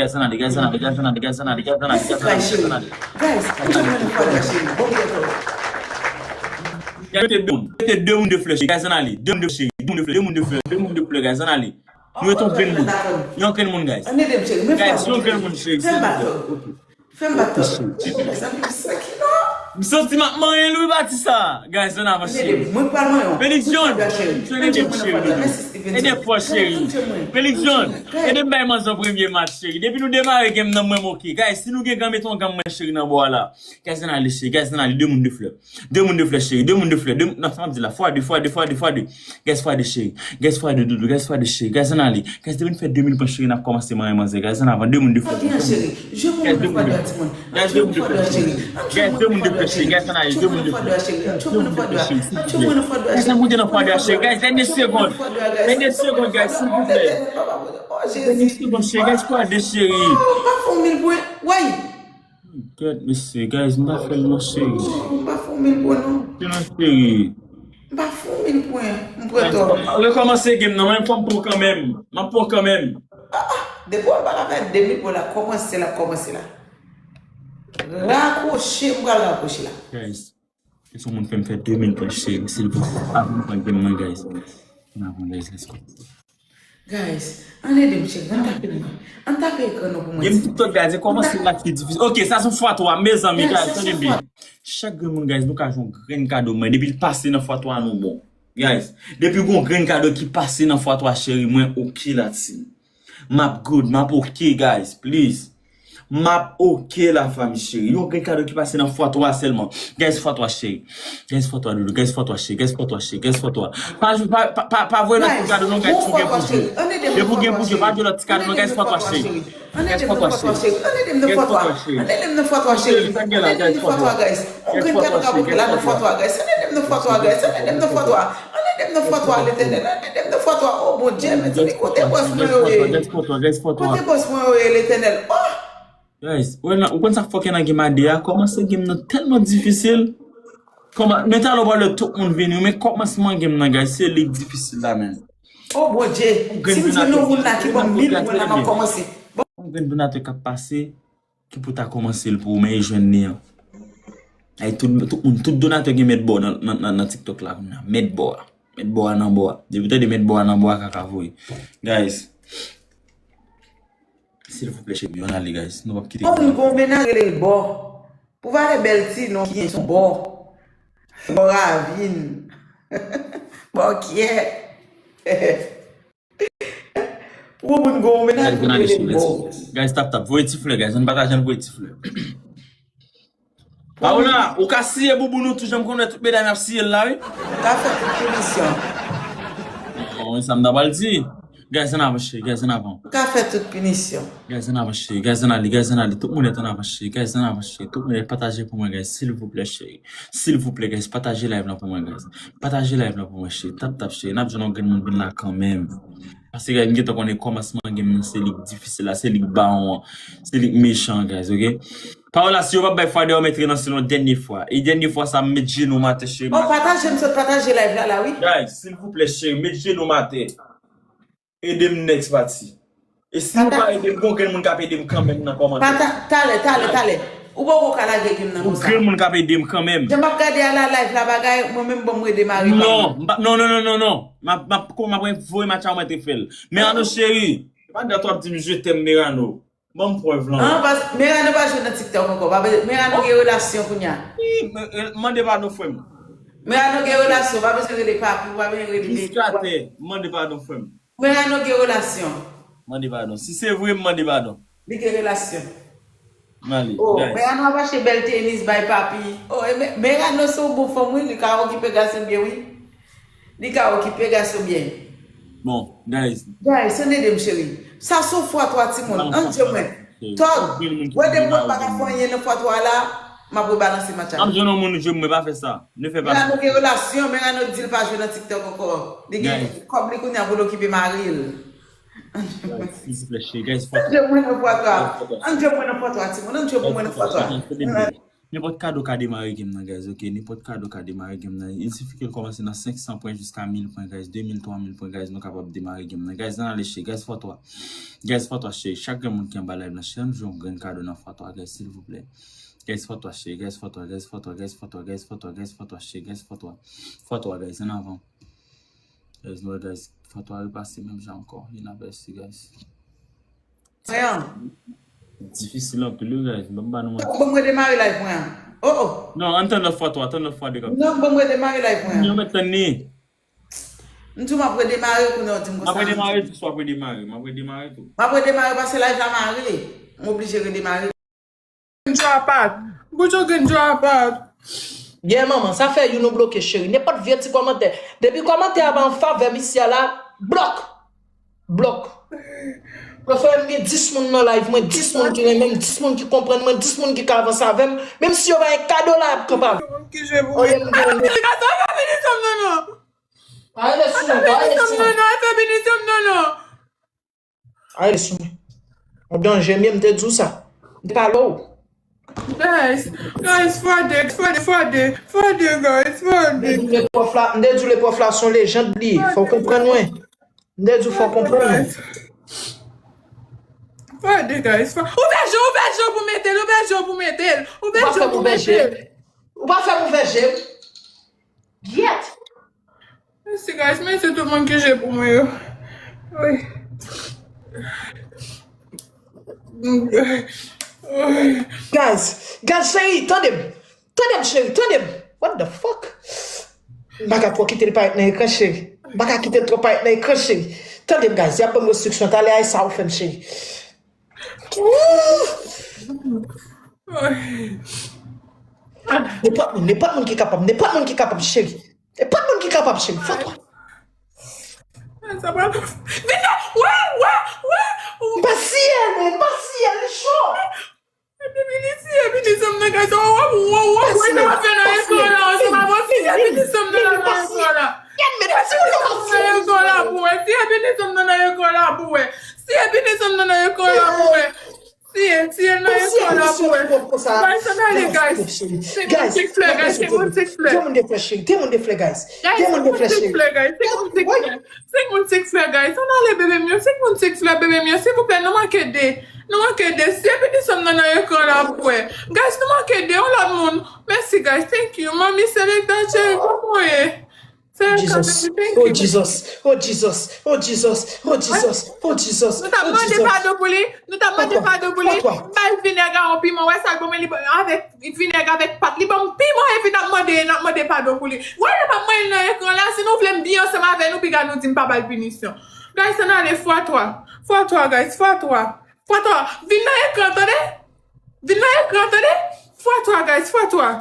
guys, ann ale, guys, ann ale, guys, ann ale, guys, ann ale, guys, ann ale, guys, ann ale, guys, ann ale, guys, ann ale. Guys, ann ale. Mete de moun, mete de moun de flè, cheri, guys, ann ale, de moun de flè, cheri, de moun de flè, de moun de flè, de moun de flè, guys, ann ale. Nou ret yon grenn moun. Yon grenn moun, guys. Ann ede m, cheri. Guys, yon grenn moun, cheri, silvouplè. Ok. Fè m bat tòt. Mezanmi, m santi non. M santi m ap manyen Louis Batista. Guys, ann avanse. Mwen pral manyen. Felix John, ede m, cheri. Ede fò, cheri. Felix John, ede m bay manzè premye match, cheri. Depi nou demare game nan, mwen m oke. Guys, si nou gen game, mete yon game mwen, cheri, nan bò a la. Guys, ann ale, cheri. Guys, ann ale, de moun de flè. De moun de flè, cheri. De moun de flè. De, non, sa m ap di la. Fwa de, fwa de, fwa de, fwa de. Guys, fwa de, cheri. Guys, fwa de, doudou. Guys, fwa de, cheri. Guys, ann ale. Guys, depi n fè de mil pwan, cheri, n ap kòmanse manyen manzè. Guys, ann avan, de moun de flè. Guys, de moun de flè. Guys, de moun de flè. Guys, de moun de flè, cheri. Guys, ann ale, de moun de flè. Guys, de moun de flè, cheri, silvouplè. Guys, ann moute nan fwa de a, cheri. Guys, dènye segonn. Dènye segonn, guys, silvouplè. Dènye segonn, cheri. Guys, fwa de, cheri. Kèt, mesye, guys, m pa fè l non, cheri. M pa fè l non, cheri. M pa fè l non, cheri. M pa fè l, m pran tò. Rekòmanse game nan, men fò m pran kanmenm. M ap pran kanmenm. Depi w pa ka fè de mil pou la kòmanse la, kòmanse la. Rakwoche, m pral rakwoche la. Guys, se yon moun fè m fè de mil pwen, cheri, silvouplè. Pa vin pran game nan, guys. Ann avan, guys, let's go. Guys, ann ede m, cheri, ann tape l mwen. Ann tape ekran nan pou mwen. Game TikTok, guys, e kòmanse la ki difisil. Ok, sa se yon fwa twa, mezanmi, guys, tande byen. Chak grenn moun, guys, nou ka jwenn yon grenn kado mwen. Depi l pase nan fwa twa, nou bon. Guys, depi gon grenn kado ki pase nan fwa twa, cheri, mwen oke la, team. M ap good, m ap oke, guys, please. M ap oke la, fanmi cheri. Yon grenn kado ki pase nan fwa twa sèlman. Guys, fwa twa, cheri. Guys, fwa twa, doudou. Guys, fwa twa, cheri. Guys, fwa twa, cheri. Guys, fwa twa. Pa, pa, pa, pa, pa voye lòt ti kado non, guys, si w gen pou jwe. Depi w gen pou jwe, pa jwe lòt ti kado non, guys, fwa twa, cheri. Guys, fwa twa, cheri. Guys, fwa twa, cheri. Cheri, sa k gen la, guys, fwa twa. Guys, fwa twa, cheri. Guys, fwa twa, cheri. Ann ede m nan fwa twa, guys. Ann ede m nan fwa twa, guys. Ann ede m nan fwa twa, Letènèl. Ann ede m nan fwa twa. O Bondye, mezanmi, kote bòs mwen yo ye? Kote bòs mwen yo ye, Letènèl? Oh! Guys, ou wè nan, ou konn sa k fòkè nan game a de a? Kòmanse game nan tèlman difisil. Kòman, men talè w pral wè tout moun vini, men kòmansman game nan, guys, se li k difisil la, men. O Bondye, si m di yon moun la ki ban m mil pwen la, m ap kòmanse. Yon grenn donatè k ap pase, ki pou ta kòmanse l pou ou, men e jwenn li an. Ay, tout, tout moun, tout donatè gen mèt bò nan, nan, nan, nan TikTok la kounye a. Mèt bò a. Mèt bò a nan bò a. Depi w tande mèt bò a nan bò a, kaka voye. Guys. Silvouplè, cheri, ann ale, guys. Nou p ap kite. Yon moun gon mennaj rele l bò. Pou valè bèl ti non ki gen sou bò. Bò ravin. Bò kyè. Pou moun gon mennaj pou rele bò. Guys, tap tap, voye ti flè, guys. Ann pataje, ann voye ti flè. Paola, ou ka siye bouboun ou tou, jan m konn wè tout medam ap siye l la, wi. Ou ka fè tout pinisyon. Bon, e sa m ta pral di. Guys, ann avan, cheri, guys, ann avan. Ou ka fè tout pinisyon. Guys, ann avan, cheri, guys, ann ale, guys, ann ale. Tout moun nèt ann avan, cheri, guys, ann avan, cheri. Tout moun nèt pataje pou mwen, guys, silvouplè, cheri. Silvouplè, guys, pataje live lan pou mwen, guys. Pataje live lan pou mwen, cheri. Tap, tap, cheri. N ap jwenn yon grenn moun vin la kanmenm. Paske, guys, m gentan konnen kòmansman game nan, se li k difisil la, se li k bawon an, se li k mechan, guys, ok? Paola, si yo p ap bay fwa deyò, m ap rantre nan se yon dènye fwa. E dènye fwa sa, m met jenou m atè, cheri. Oh, pataje, m sot pataje live la, la, wi. Guys, silvouplè, cheri, met jenou m atè. Ede m next party. E si nou pa ede m, gon grenn moun k ap ede m kanmenm nan kòmantè. Pata-, talè, talè, talè. Ou poko ka lage game nan konsa. Gon grenn moun k ap ede m kanmenm. Jan m ap gade a la live la bagay, mwen menm bon m redemare pa mwen. Non, m pa, non, non, non, non, non. M ap, m ap, kou m ap voye match la, mwen te fè l. Men ann cheri. Pa dat w ap di m je t'aime Merano. Ban m prèv lan. An, pas, Merano pa jwe nan TikTok ankò. Pa bezwen, Merano gen relasyon kounye a. Wi, men, eh, mande padon frè m. Merano gen relasyon, pa bezwen rele papi, pa bezwen rele baby. Jiskatè, mande padon frè m. Merano gen relasyon. Mande padon. Si se vre, m mande padon. Li gen relasyon. M ale, oh, guys. Merano ap achte bèl tenis bay papi. Oh, e Me-, Merano se yon bon fanm, wi, li ka okipe gason byen, wi. Li ka okipe gason byen. Bon, guys. Guys, ann ede m, cheri. Sa se yon fwa twa timoun. Ann je mwen. Tòg, wè depi mwen pa ka fè anyen nan fwa twa la, m ap rebalanse match la. M ap jwenn yon moun jwe mwen, pa fè sa. Ne fè pa sa. Merano gen relasyon, Merano di l pa jwe nan TikTok ankò. Li gen kòb li kounye a pou l okipe mari l. Guys, silvouplè, cheri, guys, fwa twa. Ann je mwen nan fwa twa. Ann je mwen nan fwa twa, timoun. Ann je mwen nan fwa twa. Nenpòt kado ka demare game nan, guys, ok? Nenpòt kado ka demare game nan. Il suffit ke l kòmanse nan senk san pwen jiska mil pwen, guys. De mil, twa mil pwen, guys, nou kapab demare game nan. Guys, ann ale cheri, guys, fwa twa. Guys, fwa twa, cheri. Chak grenn moun ki anba live nan, cheri, ann jwe yon grenn kado nan fwa twa, guys, silvouplè. Guys, fwa twa, cheri. Guys, fwa twa, guys, fwa twa, guys, fwa twa, guys, fwa twa, guys, fwa twa, cheri. Guys, fwa twa. Fwa twa, guys, ann avan. Guys, nou wè, guys, fwa twa repase menm jan ankò. Inaperçu, guys. Mwen an. Difisil anpil, wi, guys. Ban m ba nou manti. Bon, mwen demare live mwen an. Oh, oh. Non, ann tann lòt fwa twa, tann lòt fwa de k ap. Non, bon, mwen demare live mwen an. Yo mèt tann li. M di w m ap redemare kounye a, w di m konsa. M ap redemare tou, w ap redemare. M ap redemare tou. M ap redemare paske live la mare. M oblije redemare. Drop out. Put your gun drop out. Yeah, manman, sa fè youn ou bloke, cheri. Nenpòt vye ti kòmantè. Depi kòmantè a pa an favè misye a la, blòk. Blòk. Prefere m gen dis moun nan live mwen, dis moun ki renmen m, dis moun ki konprann mwen, dis moun ki ka avanse avè m. Menm si yo pa gen kado la, y ap kanpe avè m. Olye m gen. Atè, atè, atè, fè pinisyon m non, non. Pa rele sou mwen, pa rele sou mwen. Atè, fè pinisyon m non, non. Ay, sou mwen. Yon danje m ye, m te di w sa. M te pale w. Guys, guys, fwa de, fwa de, fwa de, fwa de, guys, fwa de. M te di w le pwòf la, m te di w le pwòf la se yon lejand li ye. Fò w konprann mwen. M te di w fò w konprann mwen. Fwa de, guys, fwa. Ouvè je w, ouvè je w pou mete l, ouvè je w pou mete l, ouvè je w pou mete l. Ou pa fè m ouvè je m. Gyèt! Mèsi, guys. Mèsi tout moun ki jwe pou mwen yo. Wi. Guys, guys, cheri, tande m. Tande m, cheri, tande m. What the fuck? M pa ka twò kite l parèt nan ekran, cheri. M pa ka kite l twò parèt nan ekran, cheri. Tande m, guys, y ap ban m restriksyon talè a, e sa ou fè m, cheri. Nenpòt moun, nenpòt moun ki kapab, nenpòt moun ki kapab, cheri. Nenpòt moun ki kapab, cheri. Fò twa. Sa pral. Vin la! Wè, wè, wè! M pa siye l, men m pa siye l, li cho. Epi li siye pinisyon m nan, guys. Wè, wè, wè, wè, sa m ap fè nan ekran la, se pa posib. Siye pinisyon m nan, nan ekran la. Siye pinisyon m nan, nan ekran la pou wè. Siye pinisyon m nan, nan ekran la pou wè. Siye pinisyon m nan, nan ekran la pou wè. Siye, siye l nan ekran la pou wè. Guys, ann ale, guys. Senk moun sik flè, guys. Senk moun sik flè. Senk moun sik flè, guys. Senk moun sik flè, guys. Senk moun sik flè, guys. Ann ale, bebe m yo. Senk moun sik flè, bebe m yo. Silvouplè, nou manke de. Nou manke de. Siye pinisyon m nan, nan ekran la pou wè. Guys, nou manke de. Yon lòt moun. Mèsi, guys. Thank you. Manmi, selektè cheri, kòman w ye? Thank you, Jesus. Thank you. Oh, Jesus. Oh, Jesus. Oh, Jesus. Oh, Jesus. Oh, Jesus. Nou t ap mande padon pou li. Nou t ap mande padon pou li. M bay vinèg a yon piman. Wè sa l ban mwen li avèk vinèg avèk pat. Li ban m piman epi n ap mande, n ap mande padon pou li. Wè, nou p ap mande nan ekran la. Si nou vle m byen ansanm avè nou, piga nou di m pa ba l pinisyon. Guys, ann ale fwa twa. Fwa twa, guys. Fwa twa. Fwa twa. Vin nan ekran, tande? Vin nan ekran, tande? Fwa twa, guys. Fwa twa.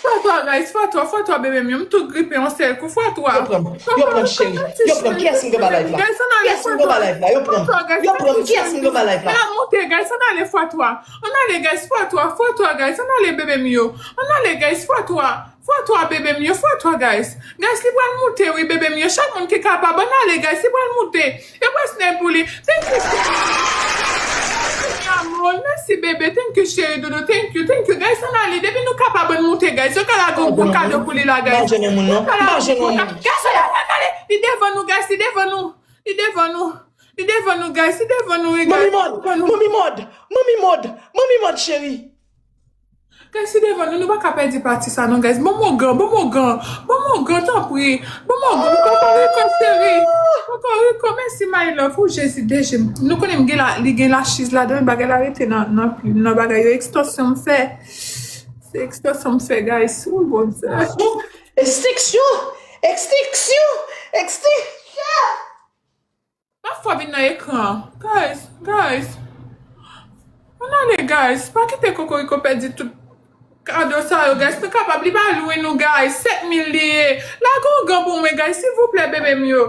Fwa twa, guys, fwa twa, fwa twa, bebe m yo. M tou gripe yon sèl kou, fwa twa. Yo pran m, yo pran m, cheri. Yo pran m, kiyès m gen ba live la? Kiyès m gen ba live la? Yo pran m, yo pran m, kiyès m gen ba live la? Ann ale, guys, ann ale fwa twa. Ann ale, guys, fwa twa, fwa twa, guys, ann ale, bebe m yo. Ann ale, guys, fwa twa. Fwa twa, bebe m yo, fwa twa, guys. Guys, li pral moute, wi, bebe m yo. Chak moun ki kapab, ann ale, guys, li pral moute. Yo pral snipe pou li. Thank you, cheri. Amor, mèsi, bebe. Thank you, cheri, doudou. Thank you, thank you, guys. Ann ale. Depi nou kapab, ann moute, guys. Yo ka lage yon gwo kado pou li la, guys. M pa jwenn yon moun, non. M pa jwenn yon moun. Guys, ann ale, ann ale. Li devan nou, guys. Li devan nou. Li devan nou. Li devan nou, guys. Li devan nou, wi, guys. Manmi mòd, manmi mòd, manmi mòd, manmi mòd, cheri. Guys, li devan nou, nou pa ka pèdi pati sa non, guys. Ban m yon gran, ban m yon gran, ban m yon gran, tanpri. Ban m yon gran, Kokoriko, cheri. Kokoriko, mèsi, my love. Ou Jezi, deje. Nou konnen m gen la, li gen lachiz ladan l, bagay la rete nan, nan, nan bagay yo. Ekstòsyon m fè. Se ekstòsyon m fè, guys. Ou Bondye. Ekstiksyon! Ekstiksyon! Ekstiksyon! N ap fè vin nan ekran. Guys, guys. Ann ale, guys. Pa kite Kokoriko pèdi tout kado sa yo, guys. Nou kapab, li pa lwen nou, guys. Sèt mil li ye. Lage yon gran pou mwen, guys, silvouplè, bebe m yo.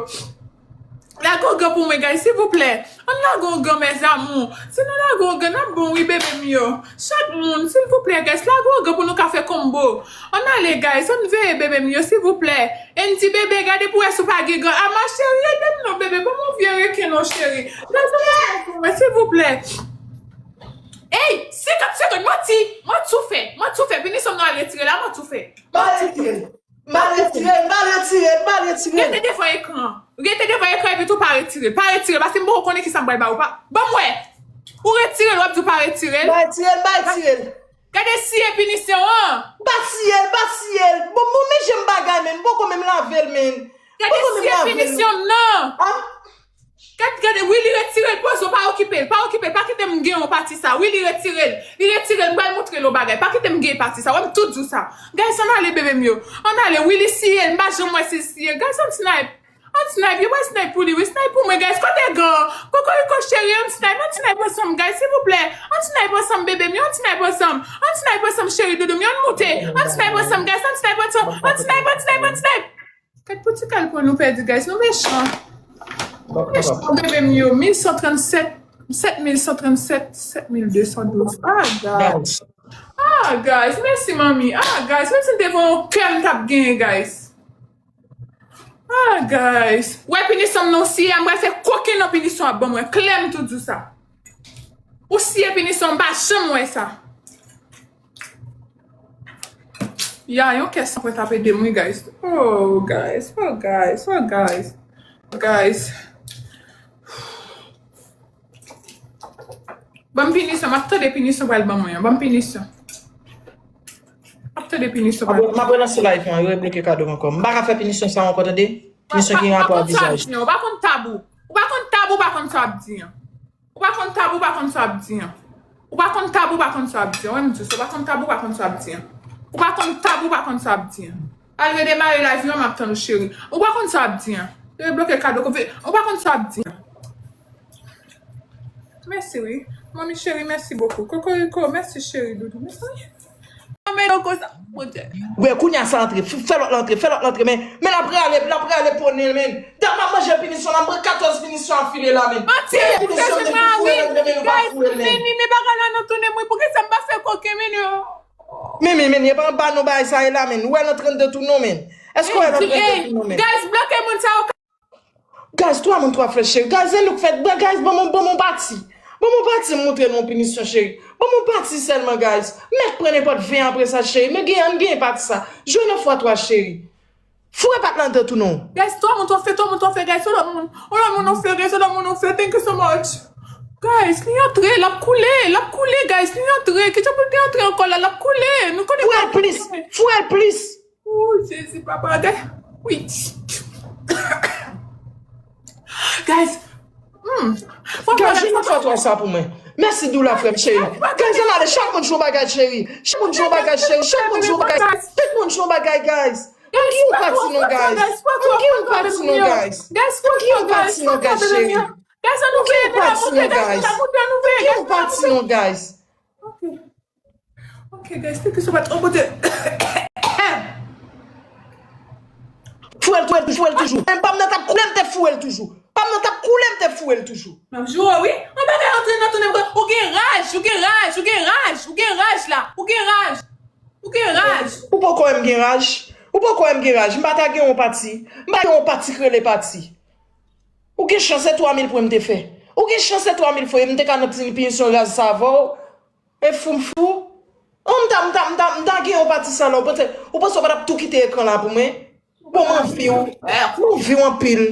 Lage yon gran pou mwen, guys, silvouplè. Ann lage yon gran, mes amours. Si nou lage yon gran, n ap bon, wi, bebe m yo. Chak moun, silvouplè, guys, lage yon gran pou nou ka fè konbo. Ann ale, guys, ann veye bebe m yo, silvouplè. Andy, bebe, gade pou wè si w pa gen gran. A, ma chérie, ede m non, bebe, ban m yon vye reken non, cheri. Lage yon gran pou mwen, silvouplè. Ey, senkant segonn, manti, manti w fè, manti w fè, pinisyon m nan al retire la, manti w fè. M al retire l, m al retire l, m al retire l, m al retire l. Rete devan ekran. Rete devan ekran epi tou pa retire l. Pa retire l, paske m poko konnen kisa m pral ba ou. Pa, ban m wè. Ou retire l, w ap di w pa retire l. M al retire l, m al retire l. Gade siye pinisyon an. M pa siye l, m pa siye l. Bon, bon, men jan m bagay, men. M poko menm lave l, men. Gade siye pinisyon m nan. Gad, gade, wi, li retire l, poze w, pa okipe l, pa okipe l, pa kite m gen yon pati sa. Wi, li retire l, li retire l, m pral montre l yon bagay, pa kite m gen pati sa, wè m tou di w sa. Guys, ann ale, bebe m yo, ann ale, wi, li siye l, m pa janm wè si l siye l. Guys, ann snipe, ann snipe, yo pral snipe pou li, wi, snipe pou mwen, guys, kote gran, Kokoriko cheri, ann snipe, ann snipe ansanm, guys, silvouplè, ann snipe ansanm, bebe m yo, ann snipe ansanm, ann snipe ansanm, cheri doudou m yo, ann moute, ann snipe ansanm, guys, ann snipe ansanm, ann snipe, ann snipe, ann snipe. Gad pou ti kal pou nou pèdi, guys. Nou mechan. Nou mechan, bebe m yo. Mil san trannsèt, sèt mil san trannsèt, sèt mil de san douz. Ah, guys. Ah, guys. Mèsi, manmi. Ah, guys. Menm si m te voye yon kè, m t ap genyen, guys. Ah, guys. Wè pinisyon m nan siye a, m pral fè koken nan pinisyon ap ban mwen. Klè m tou di w sa. Ou siye pinisyon, m pa janm wè sa. Ya, yon kè san pwent ap ede m, wi, guys. Oh, guys. Oh, guys. Oh, guys. Guys. Ban m pinisyon. M ap tande pinisyon pral ban mwen an. Ban m pinisyon. M ap tande pinisyon pral ban mwen. M ap relanse live lan. Yo rebloke kado m ankò. M pa ka fè pinisyon sa ankò, tande. Pinisyon ki gen rapò ak vizaj. Ou pa konn tabou. Ou pa konn tabou, ou pa konn sa w ap di an. Ou pa konn tabou, ou pa konn sa w ap di an. Ou pa konn tabou, ou pa konn sa w ap di an. Wè m di w sa, ou pa konn tabou, ou pa konn sa w ap di an. Ou pa konn tabou, ou pa konn sa w ap di an. Al redemare live lan, m ap tann ou, cheri. Ou pa konn sa w ap di an. Yo bloke kado konfe-, ou pa konn sa w ap di an. Mèsi, wi. Manmi cheri, mèsi bokou. Kokoriko, mèsi, cheri doudou. Mèsi. Anmède w konsa, Bondye. Wè, kounye a sa antre. F-, fè lòt la antre, fè lòt la antre, men, men l ap rale, l ap rale ponnen l, men. Dat m ap manje pinisyon la, m pran katòz pinisyon afile la, men. Manti, pinisyon m te foure nan men nou pa foure l, men. Mimi, men bagay la nan tounen mwen, poukisa m pa fè koken, men yo? Men, men, men, e pa anba non bagay sa ye la, men. Ou wè l an trannde tou non, men. Èske ou wè l an trannde tou non, men? Guys, bloke moun sa yo. Guys, twa moun, twa flèch, cheri. Guys, e look fèt. Guys, ban m, ban m yon pati. Ban m yon pati, m montre nou yon pinisyon, cheri. Ban m yon pati sèlman, guys. Mèt pran nenpòt ven apre sa, cheri. Men gen, ann gen pati sa. Jwe nan fwa twa, cheri. Foure pat la anndan tou non. Guys, twa moun, twa fè, twa moun, twa fè, guys. Yon lòt moun, yon lòt moun, yon fè, guys. Yon lòt moun, yon fè. Thank you so much. Guys, li antre, l ap koule, l ap koule, guys. Li antre. Kijan pou l te antre ankò la? L ap koule. Nou konnen. Foure l plis. Foure l plis. Oh, Jezi, papa, gade. Wi. Guys, hmm. Guys, jwenn yon fwa twa sa pou mwen. Mèsi Doula, frè m cheri. Guys, ann ale, chak moun jwenn yon bagay, cheri. Chak moun jwenn yon bagay, cheri. Chak moun jwenn yon bagay. Tout moun jwenn yon bagay, guys. Ann gen yon pati non, guys. Ann gen yon pati non, guys. Ann gen yon pati non, guys, cheri. Ann gen yon pati non, guys. Ann gen yon pati non, guys. Ok. Ok, guys, thank you so much. Oh, Bondye. Foure l, foure l toujou, foure l toujou. Menm pa m nan t ap koule, m te foure l toujou. Pa m nan t ap koule, m te foure l toujou. M ap joure, wi. Yon bagay antre nan tonnè m. Ou gen raj, ou gen raj, ou gen raj, ou gen raj la. Ou gen raj. Ou gen raj. Ou poko wè m gen raj. Ou poko wè m gen raj. M pa ta gen yon pati. M pa gen yon pati k rele pati. Ou gen chans se twa mil pwen m te fè. Ou gen chans se twa mil pwen m te ka nan ti pinisyon raz sa avè w. E fou m fou. An, m ta, m ta, m ta, m ta gen yon pati sa la. Ou panse, ou panse w pa t ap tou kite ekran la pou mwen? Bon, m anvi w. M anvi w anpil.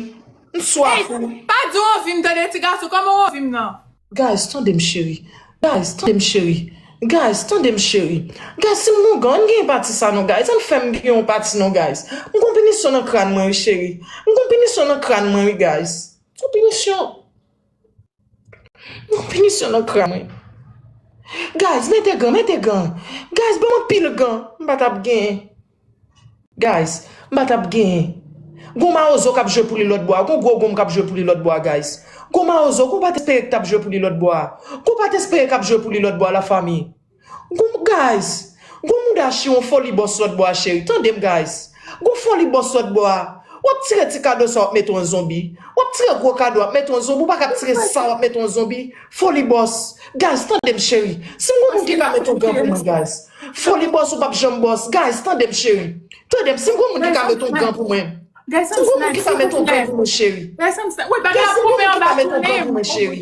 M swaf ou. Pa di w anvi m, tande, ti gason. Kòman w anvi m nan? Guys, tande m, cheri. Guys, tande m, cheri. Guys, tande m, cheri. Guys, si m gon gan, ann gen pati sa non, guys. Ann fè m gen yon pati non, guys. M gon pinisyon nan kràn mwen, wi, cheri. M gon pinisyon nan kràn mwen, wi, guys. M gon pinisyon. M gon pinisyon nan kràn mwen. Guys, mete gan, mete gan. Guys, ban m anpil gan. M pa t ap genyen. Guys, m pa t ap genyen. Gon mawozo k ap jwe pou li lòt bò a. Gon gwo gonm k ap jwe pou li lòt bò a, guys. Gon mawozo, gon pa t espere k t ap jwe pou li lòt bò a. Gon pa t espere k ap jwe pou li lòt bò a, lafanmi. Gon, guys, gon mouda chire yon foli bòs lòt bò a, cheri. Tande m, guys. Gon foli bòs lòt bò a. W ap tire ti kado sa, w ap mete yon zonbi. W ap tire gwo kado, w ap mete yon zonbi. Ou pa ka tire sa, w ap mete yon zonbi. Foli bòs. Guys, tande m, cheri. Si m gon moun ki ka mete yon gan pou mwen, guys. Foli bòs, ou p ap janm bòs. Guys, tande m, cheri. Tande m, si m gon moun ki ka mete yon gan pou mwen. Si m gon moun ki ka mete yon gan pou mwen, cheri. Guys, si m gon moun ki ka mete yon gan pou mwen, cheri.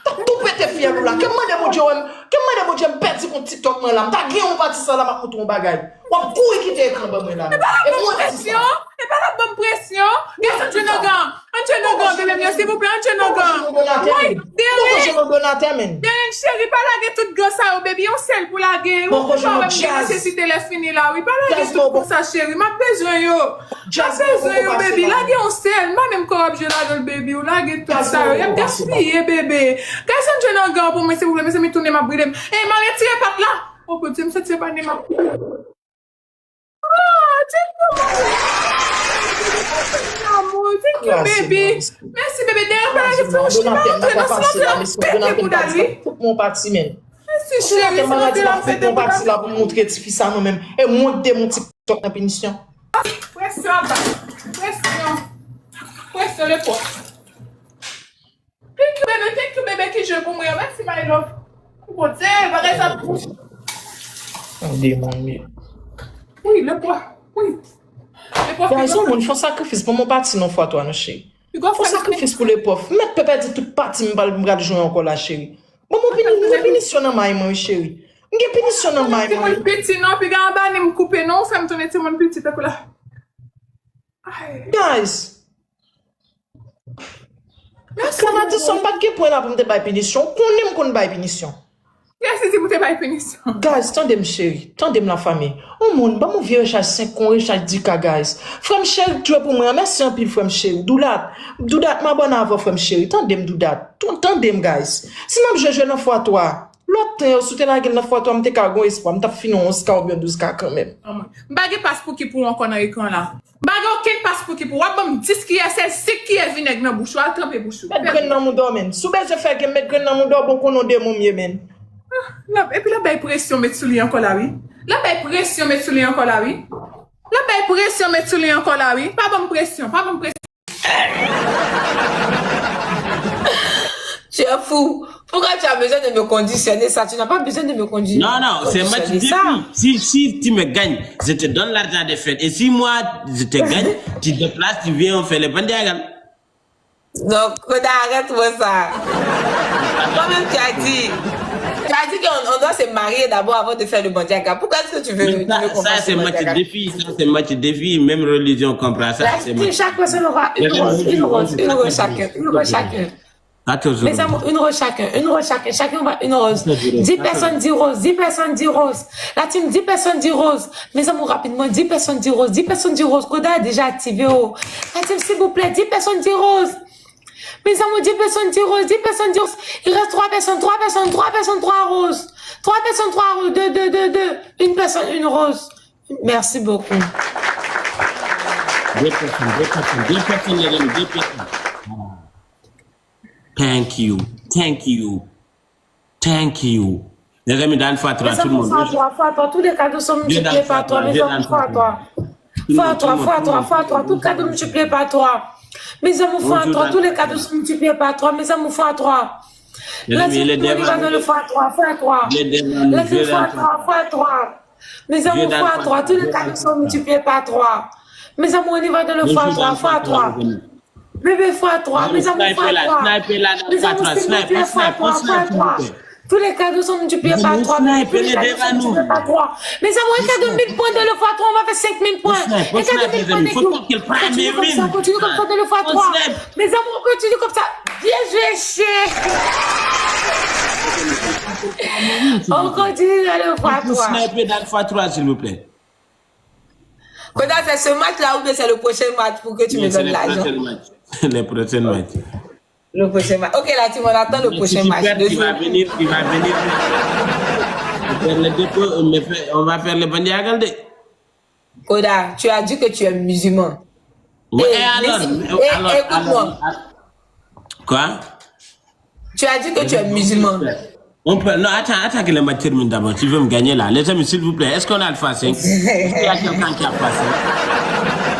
Tou pete fyèl ou la. Ke m mande Bondye wè m, ke m mande Bondye m pèdi kont TikTok mwen la. M ta gen yon pati sa la, m ap montre yon bagay. W ap kouri kite ekran ban mwen la. E pa la ban m presyon. E pa la ban m presyon. Guys, ann jwe nan gan. Ann jwe nan gan, bebe m yo, silvouplè, ann jwe nan gan. Woy, Deren. Deren, cheri, pa lage tout gan sa yo, baby. Yon sèl pou lage. Ou pa wè m gen nesesite lè fini la, wi. Pa lage tout konsa, cheri. M ap bezwen yo. M ap bezwen yo, baby. Lage yon sèl. M pa menm ka w ap jwe ladan l, baby. Ou lage tout sa yo. Y ap gaspiye, bebe. Guys, ann jwe nan gan pou mwen, silvouplè. Mezanmi, tounen m ap bride m. Ey, m al retire pat la. Oh, Bondye, m santi se pa ni m ap. Oh, thank you, mommy. Thank you, baby. Mèsi, bebe. Deren pa lage sa, China antre nan, China antre nan pete bouda li. Tout mon pati, men. Mèsi, cheri, China antre nan pete bouda. Pou montre ti fi sa, mwen menm. E mwen k te moun TikTok nan pinisyon. Presyon anba. Presyon. Presyon lepòk. Thank you, bebe. Thank you, bebe, ki jwe pou mwen. Mèsi, my love. Bondye, bagay sa. An demonye. Wi, lepwa. Wi. Lepwa. Guys, yon moun fè sakrifis pou mwen pati nan fwa twa, non, cheri. Fè sakrifis pou lepwa. M mèt pèdi tout pati m pral, m pral jwe ankò la, cheri. Bon, mwen pini, mwen pinisyon nan may mwen, wi, cheri. M gen pinisyon nan may mwen. Timoun piti, non, piga anba ni m koupe, non, ou fè m tounen timoun piti, tankou la. Ay. Guys, Sa Madison, m pa t gen pwen la pou m te bay pinisyon. Ou konnen m konn bay pinisyon. Kiyès ki di pou te bay pinisyon? Guys, tande m, cheri. Tande m, lafanmi. On moun, ban m yon vye rechaj senk, yon rechaj dis K, guys. Frè m cheri k jwe pou mwen an. Mèsi anpil, frè m cheri. Doudat, Doudat, m abòne avè w, frè m cheri. Tande m, Doudat. Tou-, tande m, guys. Si n ap jwe, jwe nan fwa twa. Lòt tan yo, si w te lage l nan fwa twa, m te ka gon espwa. M t ap fini yon onz K oubyen douz K kanmenm. Anmwey. M pa gen pas pou ki pou ankò nan ekran la. M pa gen okenn pas pou ki pou. W ap ban m dis kiyè sèl, senk kiyè vinèg nan bouch ou. Al tranpe bouch ou. Met grenn nan mouda w, menn. Si w bezwen fè gen met grenn nan mouda w, bon, konnen w demon m ye, menn. Ah, l ap, epi l ap bay presyon met sou li ankò la, wi. L ap bay presyon met sou li ankò la, wi. L ap bay presyon met sou li ankò la, wi. Pa ban m presyon, pa ban m presyon. Tu es fou. Pourquoi tu as besoin de me conditionner ça? Tu n'as pas besoin de me conditionner. Non, non, c'est match de filles. Si, si tu me gagnes, je te donne l'argent des fêtes. Et si moi, je te gagne, tu te déplaces, tu viens, on fait le bandiagal. Donc, Koda, arrête-moi ça. Toi-même, tu as dit, tu as dit qu'on, on doit se marier d'abord avant de faire le bandiagal. Pourquoi est-ce que tu veux, tu veux qu'on fasse le bandiagal? Ça, c'est match de filles, ça, c'est match de filles. Même religion comprend ça, c'est match. Chacun, c'est le roi. Une rose, une rose, une rose chacun, une rose chacun. Mes amours, une rose chacun, une rose chacun, chacun va une rose. Dix personnes, dix roses, dix personnes, dix roses. La team, dix personnes, dix roses. Mes amours, rapidement, dix personnes, dix roses, dix personnes, dix roses. Koda déjà activé, oh. La team, s'il vous plaît, dix personnes, dix roses. Mes amours, dix personnes, dix roses, dix personnes, dix roses. Il reste trois personnes, trois personnes, trois personnes, trois roses. Trois personnes, trois roses, deux, deux, deux, deux. Une personne, une rose. Merci beaucoup. Deux personnes, deux personnes, deux personnes, les amis, deux personnes. Thank you. Thank you. Thank you. Mes amis, dans fois trois, tout le monde. Fois trois, fois trois, tous les cadeaux sont multipliés par trois, mes amours, fois trois. Fois trois, fois trois, fois trois, tout cadeau multiplié par trois. Mes amours, fois trois, tous les cadeaux sont multipliés par trois, mes amours, fois trois. La team, on y va dans le fois trois, fois trois. La team, fois trois, fois trois. Mes amours, fois trois, tous les cadeaux sont multipliés par trois. Mes amours, on y va dans le fois trois, fois trois. Bébé, fois trois, mes amours, fois trois. Mes amours, s'il vous plaît, fois trois, fois trois. Tous les cadeaux sont multipliés par trois, bébé, tous les cadeaux sont multipliés par trois. Mes amours, un cadeau mille points dans le fois trois, on va faire cinq mille points. Un cadeau mille points, continue comme ça, continue comme ça dans le fois trois. Mes amours, continue comme ça. Bien joué, chien. On continue dans le fois trois. Sniper dans le fois trois, s'il vous plaît. Koda, c'est ce match-là ou bien c'est le prochain match pour que tu me donnes l'argent? Le prochain match. Le prochain match. Ok, la team, on attend le prochain match. Il va venir, il va venir. On va faire le bandiagaldé. Koda, tu as dit que tu es musulman. Ouais, et alors, écoute-moi. Quoi? Tu as dit que tu es musulman. On peut, non, attends, attends que le match termine d'abord. Tu veux me gagner là. Les amis, s'il vous plaît, est-ce qu'on a le fois cinq? Est-ce qu'il y a quelqu'un qui a fois cinq?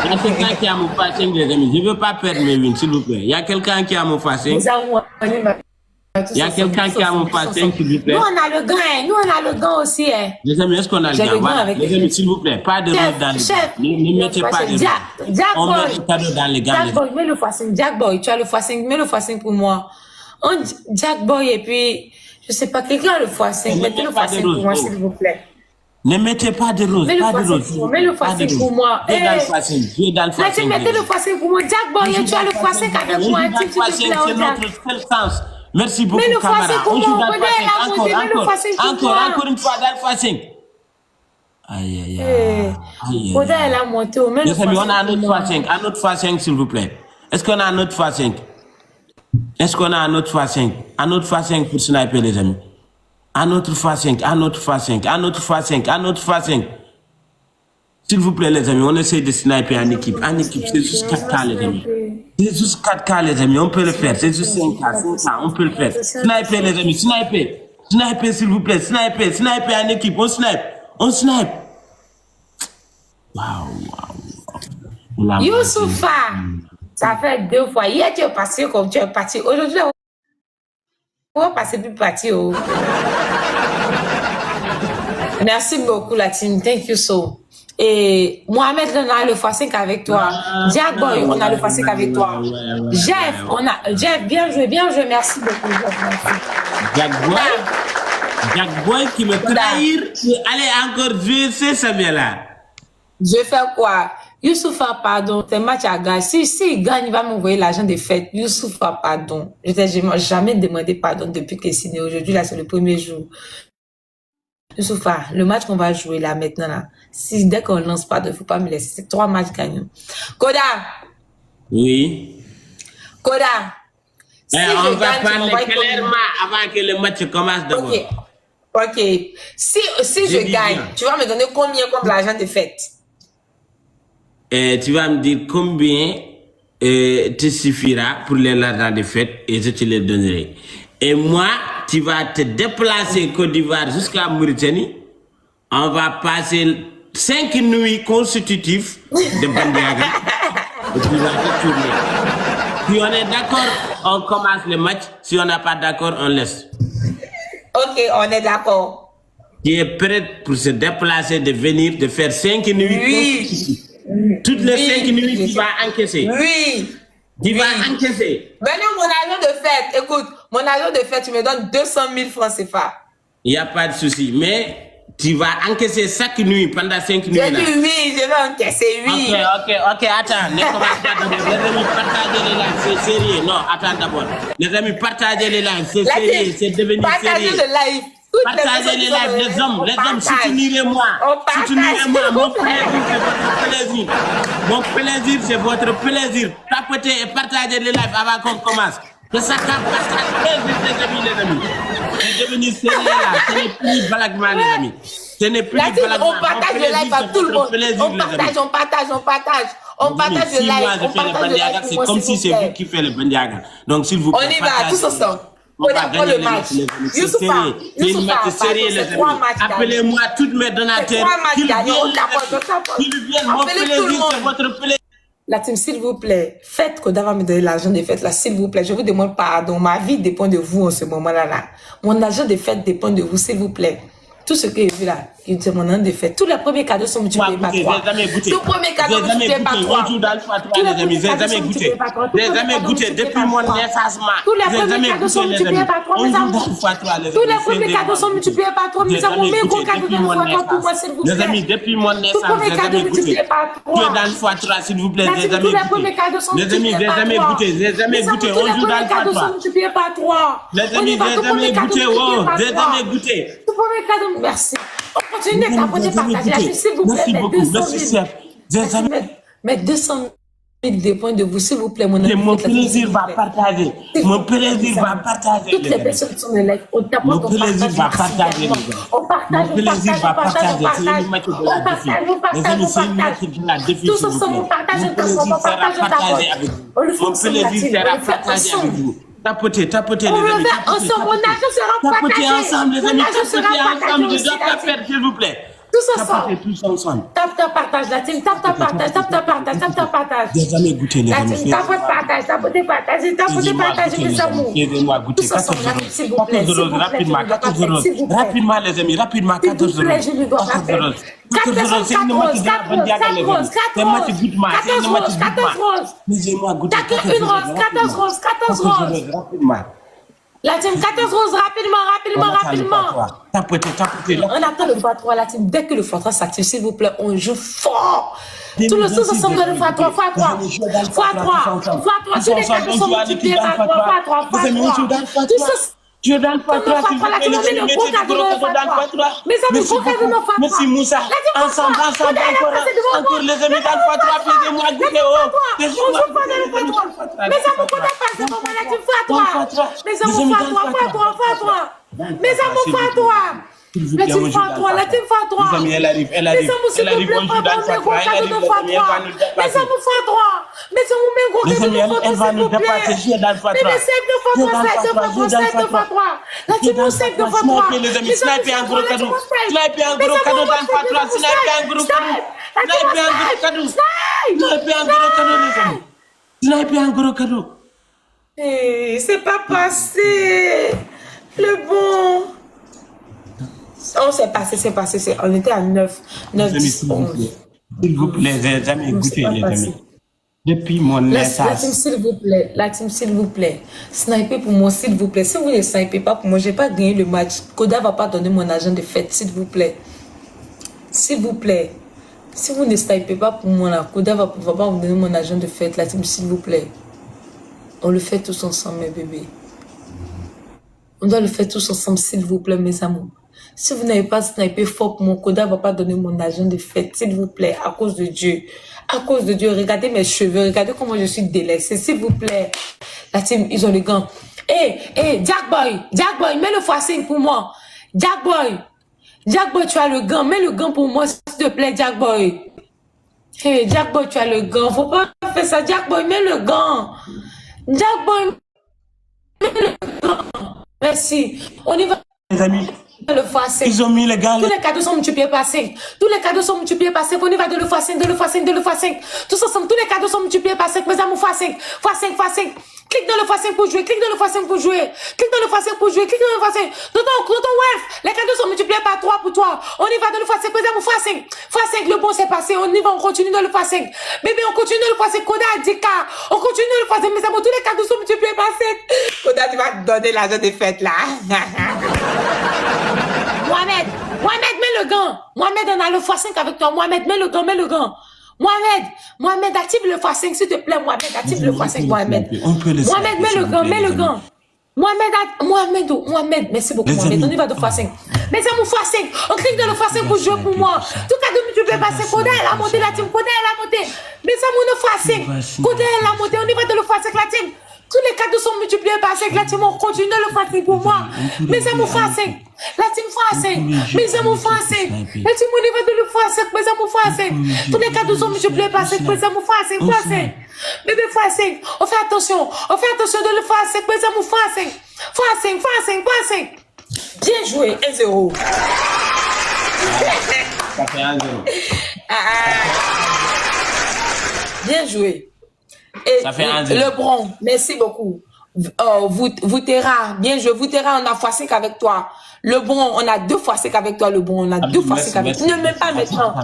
Il y a quelqu'un qui a mon fois cinq, les amis. Je ne veux pas perdre mes wins, s'il vous plaît. Il y a quelqu'un qui a mon fois cinq? Il y a quelqu'un qui a mon fois cinq, s'il vous plaît? Nous, on a le gain. Nous, on a le gain aussi. Hein. Les amis, est-ce qu'on a le gain? Voilà. Les amis, s'il vous plaît, pas de rose dans le gain. Ne, ne mettez pas de rose. On met le cadeau dans le gain. Jack Boy, mets le fois cinq. Jack Boy, tu as le fois cinq. Mets le fois cinq pour moi. On Jack Boy et puis, je sais pas, quelqu'un a le fois cinq. Mettez le fois cinq pour moi, s'il vous plaît. Ne mettez pas de rose, pas de rose. Mets le fois cinq pour moi. Viens dans le fois cinq, viens dans le fois cinq. Mettez le fois cinq pour moi. Jack Boy, tu as le fois cinq avec moi. S'il te plaît, c'est notre seule chance. Merci beaucoup, camarade. On joue dans le fois cinq. Encore, encore, encore, encore une fois dans le fois cinq. Aïe, aïe, aïe. Koda, elle a monté. Mets le fois cinq. Un autre fois cinq, un autre fois cinq, s'il vous plaît. Est-ce qu'on a un autre fois cinq? Est-ce qu'on a un autre fois cinq? Un autre fois cinq pour sniper, les amis. Un autre fois cinq, un autre fois cinq, un autre fois cinq, un autre fois cinq. S'il vous plaît, les amis, on essaie de sniper en équipe. En équipe, c'est juste quatre K, les amis. C'est juste quatre K, les amis. On peut le faire. C'est juste cinq K, cinq K. On peut le faire. Sniper, les amis. Sniper. Sniper, s'il vous plaît. Sniper. Sniper en équipe. On snipe. On snipe. Waouh, waouh, waouh. Youssoupha, ça fait deux fois. Hier, tu es passé comme tu es parti. Aujourd'hui, on va passer plus parti. Oh. Merci beaucoup, la team. Thank you so. Et Mohamed, on a le fois cinq avec toi. Jack Boy, on a le fois cinq avec toi. Jeff, on a Jeff, bien joué, bien joué, merci beaucoup. Jeff, merci. Jack Boy, Jack Boy qui me trahir. Allez, encore jouer, c'est ça bien là. Je fais quoi? Youssoupha, pardon, c'est match à gagner. Si, si il gagne, il va m'envoyer l'argent de fête. Youssoupha, pardon. Je t'ai jamais, jamais demandé pardon depuis que c'est né. Aujourd'hui, là, c'est le premier jour. Youssoupha, le match qu'on va jouer là maintenant, là, si dès qu'on lance, pardon, il faut pas me laisser. C'est trois matchs gagnants. Koda! Oui. Koda! Si on va parler clairement avant que le match commence d'abord. Ok. Ok. Si, si je gagne, tu vas me donner combien comme l'argent de fête? Et tu vas me dire combien euh, te suffira pour les l'argent de fête et je te le donnerai. Et moi, tu vas te déplacer Côte d'Ivoire jusqu'à Mauritanie. On va passer cinq nuits consécutives de Bandiaga. Et puis on va retourner. Si on est d'accord, on commence le match. Si on n'est pas d'accord, on laisse. Ok, on est d'accord. Qui est prête pour se déplacer, de venir, de faire cinq nuits consécutives. Toutes les cinq nuits, tu vas encaisser. Oui. Tu vas encaisser. Maintenant, mon argent de fête, écoute, mon argent de fête, tu me donnes deux cent mille francs C F A. Il n'y a pas de souci. Mais Tu vas encaisser chaque nuit pendant cinq nuits là. Je dis oui, je vais encaisser, oui. Ok, ok, ok, attends. Nèg kòmanse pa dabò. Mezanmi, pataje le live, c'est sérieux. Non, attends d'abord. Mezanmi, pataje le live, c'est sérieux, c'est devenu sérieux. Partagez le live. Partagez les lives, les hommes, les hommes, soutenez-moi. Soutenez-moi. Mon plaisir, c'est votre plaisir. Mon plaisir, c'est votre plaisir. Tapotez et partagez les lives avant qu'on commence. C'est ça qui passe. Mezanmi, mezanmi. C'est devenu sérieux là. Ce n'est plus blague, mezanmi. Ce n'est plus blague. On partage le live à tout le monde. On partage, on partage, on partage. On partage le live. On partage le live. C'est comme si c'est vous qui faites le bandiaga. Donc, s'il vous plaît, on y va, tous ensemble. On apprend le match. Youssoufa, Youssoufa, c'est trois matchs. Appelez-moi toutes mes donateurs. Qu'ils viennent, qu'ils viennent. Mon plaisir, c'est votre plaisir. La team, s'il vous plaît, faites Koda va me donner l'argent de fête là, s'il vous plaît. Je vous demande pardon. Ma vie dépend de vous en ce moment-là. Là. Mon argent de fête dépend de vous, s'il vous plaît. Tout ce que je veux là, il demande de fête. Tous les premiers cadeaux sont multipliés par trois. Tous les premiers cadeaux sont multipliés par trois. Tous les premiers cadeaux sont multipliés par trois. Tous les premiers cadeaux sont multipliés par trois. Tous les premiers cadeaux sont multipliés par trois, mes amours. Tous les premiers cadeaux sont multipliés par trois, mes amours. Mets un gros cadeau d'un fois pour moi, s'il vous plaît. Tout premier cadeau multiplié par trois. Dieu dans le fois trois, s'il vous plaît. Tous les premiers cadeaux sont multipliés par trois. Mes amours, tous les premiers cadeaux sont multipliés par trois. On y va, tout premier cadeau multiplié par trois. Tout premier cadeau, merci. On continue de tapoter, partager, s'il vous plaît, mes deux cent mille. Mes deux cent mille dépend de vous, s'il vous plaît. Mon plaisir va partager. Mon plaisir va partager. Toutes les personnes qui sont dans le live, on tapote, on partage massivement. On partage, on partage, on partage, on partage. On partage, on partage, on partage. Tous ensemble, on partage, on tapote, on partage, on tapote. On le fait ensemble, la team. On le fait ensemble. Tapotez, tapotez, les amis. On le fait ensemble. Mon argent sera partagé. Mon argent sera partagé aussi, la team. S'il vous plaît. Tous ensemble. Tapotez tous ensemble. Tap, tap, partage, la team. Tap, tap, partage, tap, tap, partage, tap, tap, partage. Mes amis, goûtez, les amis. Tapote, partage, tapote, partage, tapote, partage, mes amours. Aidez-moi à goûter. Tous ensemble, la team, s'il vous plaît, s'il vous plaît, Rapidement, quatorze euros. Rapidement, les amis, rapidement, quatorze euros. S'il vous plaît, je lui dois rappeler. Quatre euros, quatre euros, quatre euros, quatre euros, quatre euros, quatre euros. Quatre euros, quatre euros. Une rose, quatorze roses, quatorze roses. Rapidement. La team, quatorze roses, rapidement, rapidement, rapidement. Tapote, tapote. On attend le fois trois, la team. Dès que le fois trois s'active, s'il vous plaît, on joue fort. Tous les sous ensemble dans le fois trois, fois trois. Fois trois, fois trois. Tous les cadeaux sont multipliés par trois, fois trois, fois trois. Tous ensemble. Dieu dans le fois trois, s'il vous plaît, les amis, mettez du gros cadeau dans le fois trois. Mes amis, gros cadeau dans le fois trois. Merci Moussa. Ensemble, ensemble, encore, encore, les amis, dans le fois trois, aidez-moi à goûter. Oh, aidez-moi à goûter, les amis, dans le fois trois. Mes amours, fois trois, fois trois, fois trois. Mes amours, fois trois, fois trois. La team fois trois, la team fois trois. Mes amis, elle arrive, elle arrive, elle arrive, on joue dans le fois trois, elle arrive, les amis, elle va nous dépasser. Mes amours, fois trois. Mes amours, mets gros cadeau dans le fois trois, s'il vous plaît. Bébé, save de fois trois, save de fois trois, save de fois trois. La team save de fois trois. Mes amours, sniper un gros cadeau. Sniper un gros cadeau dans le fois trois, sniper un gros cadeau. Sniper un gros cadeau. Sniper un gros cadeau, les amis. Sniper un gros cadeau. Hey, c'est pas passé. Le bon. Oh, c'est passé, c'est passé. C'est... On était à neuf, neuf, dix, onze. S'il vous plaît, les amis, goûtez, les amis. Depuis mon naissance. La team, s'il vous plaît. La team, s'il vous plaît. Sniper pour moi, s'il vous plaît. Si vous ne snipez pas pour moi, j'ai pas gagné le match. Koda va pas donner mon argent de fête, s'il vous plaît. S'il vous plaît. Si vous ne snipez pas pour moi, là, Koda va, va pas vous donner mon argent de fête, la team, s'il vous plaît. On le fait tous ensemble, mes bébés. On doit le faire tous ensemble, s'il vous plaît, mes amours. Si vous n'avez pas snipé fort pour moi, Koda va pas donner mon argent de fête, s'il vous plaît, à cause de Dieu. À cause de Dieu, regardez mes cheveux, regardez comment je suis délaissée, s'il vous plaît. La team, ils ont le gant. Hé, hé, Jack Boy, Jack Boy, mets le fois cinq pour moi. Jack Boy, Jack Boy, tu as le gant, mets le gant pour moi, s'il te plaît, Jack Boy. Hey, Jack Boy, tu as le gant. Faut pas faire ça. Jack Boy, mets le gant. Jack Boy, mets le gant. Merci. On y va. Les amis, le fois cinq. Ils ont mis les gants. Tous les cadeaux sont multipliés par cinq. Tous les cadeaux sont multipliés par cinq. On y va dans le fois cinq, dans le fois cinq, dans le fois cinq. Tous ensemble, tous les cadeaux sont multipliés par cinq. Mes amours, fois cinq. Fois cinq, fois cinq. Clique dans le fois cinq pour jouer, clique dans le fois cinq pour jouer, clique dans le fois cinq pour jouer, clique dans le fois cinq. Dans ton, dans ton wealth, les cadeaux sont multipliés par trois pour toi. On y va dans le fois cinq, mes amours, fois cinq. Fois cinq, le bon c'est passé. On y va, on continue dans le fois cinq. Bébé, on continue dans le fois cinq. Koda a dix K. On continue dans le fois cinq, mes amours, tous les cadeaux sont multipliés par cinq. Koda, tu vas donner l'argent de fête là. Mohamed, Mohamed, mets Mohamed, on a le fois cinq avec toi. Mohamed, mets le gant, mets le gant. Mohamed, Mohamed, active le fois cinq, s'il te plaît, Mohamed, active le fois cinq, Mohamed. Mohamed, mets le gant, mets le gant. Mohamed, a- Mohamed, oh, Mohamed, merci beaucoup, Mohamed. On y va de fois cinq. Mes amours, fois cinq. On clique dans le fois cinq pour jouer pour moi. Tout cadeau multiplié par cinq. Koda, elle a monté la team. Koda, elle a monté. Mes amours, on fois cinq. Koda, elle a monté. On y va dans le fois cinq, la team. Tous les cadeaux sont multipliés par cinq. La team, on continue dans le fois cinq pour moi. Mes amours, fois cinq. La team, fois cinq. Mes amours, fois cinq. La team, on y va dans le fois cinq. Mes amours, fois cinq. Tous les cadeaux sont multipliés par cinq. Mes amours, fois cinq, fois cinq. Bébé, fois cinq. On fait attention. On fait attention dans le fois cinq. Mes amours, fois cinq. Fois cinq, fois cinq, fois cinq. Bien joué, un zéro. Sa fè un zéro. Bien joué. Et Lebron, merci beaucoup. Euh, Voutera, bien joué. Voutera, on a fois cinq avec toi. Lebron, on a deux fois cinq avec toi. Lebron, on a deux fois cinq avec toi. Ne mets pas maintenant.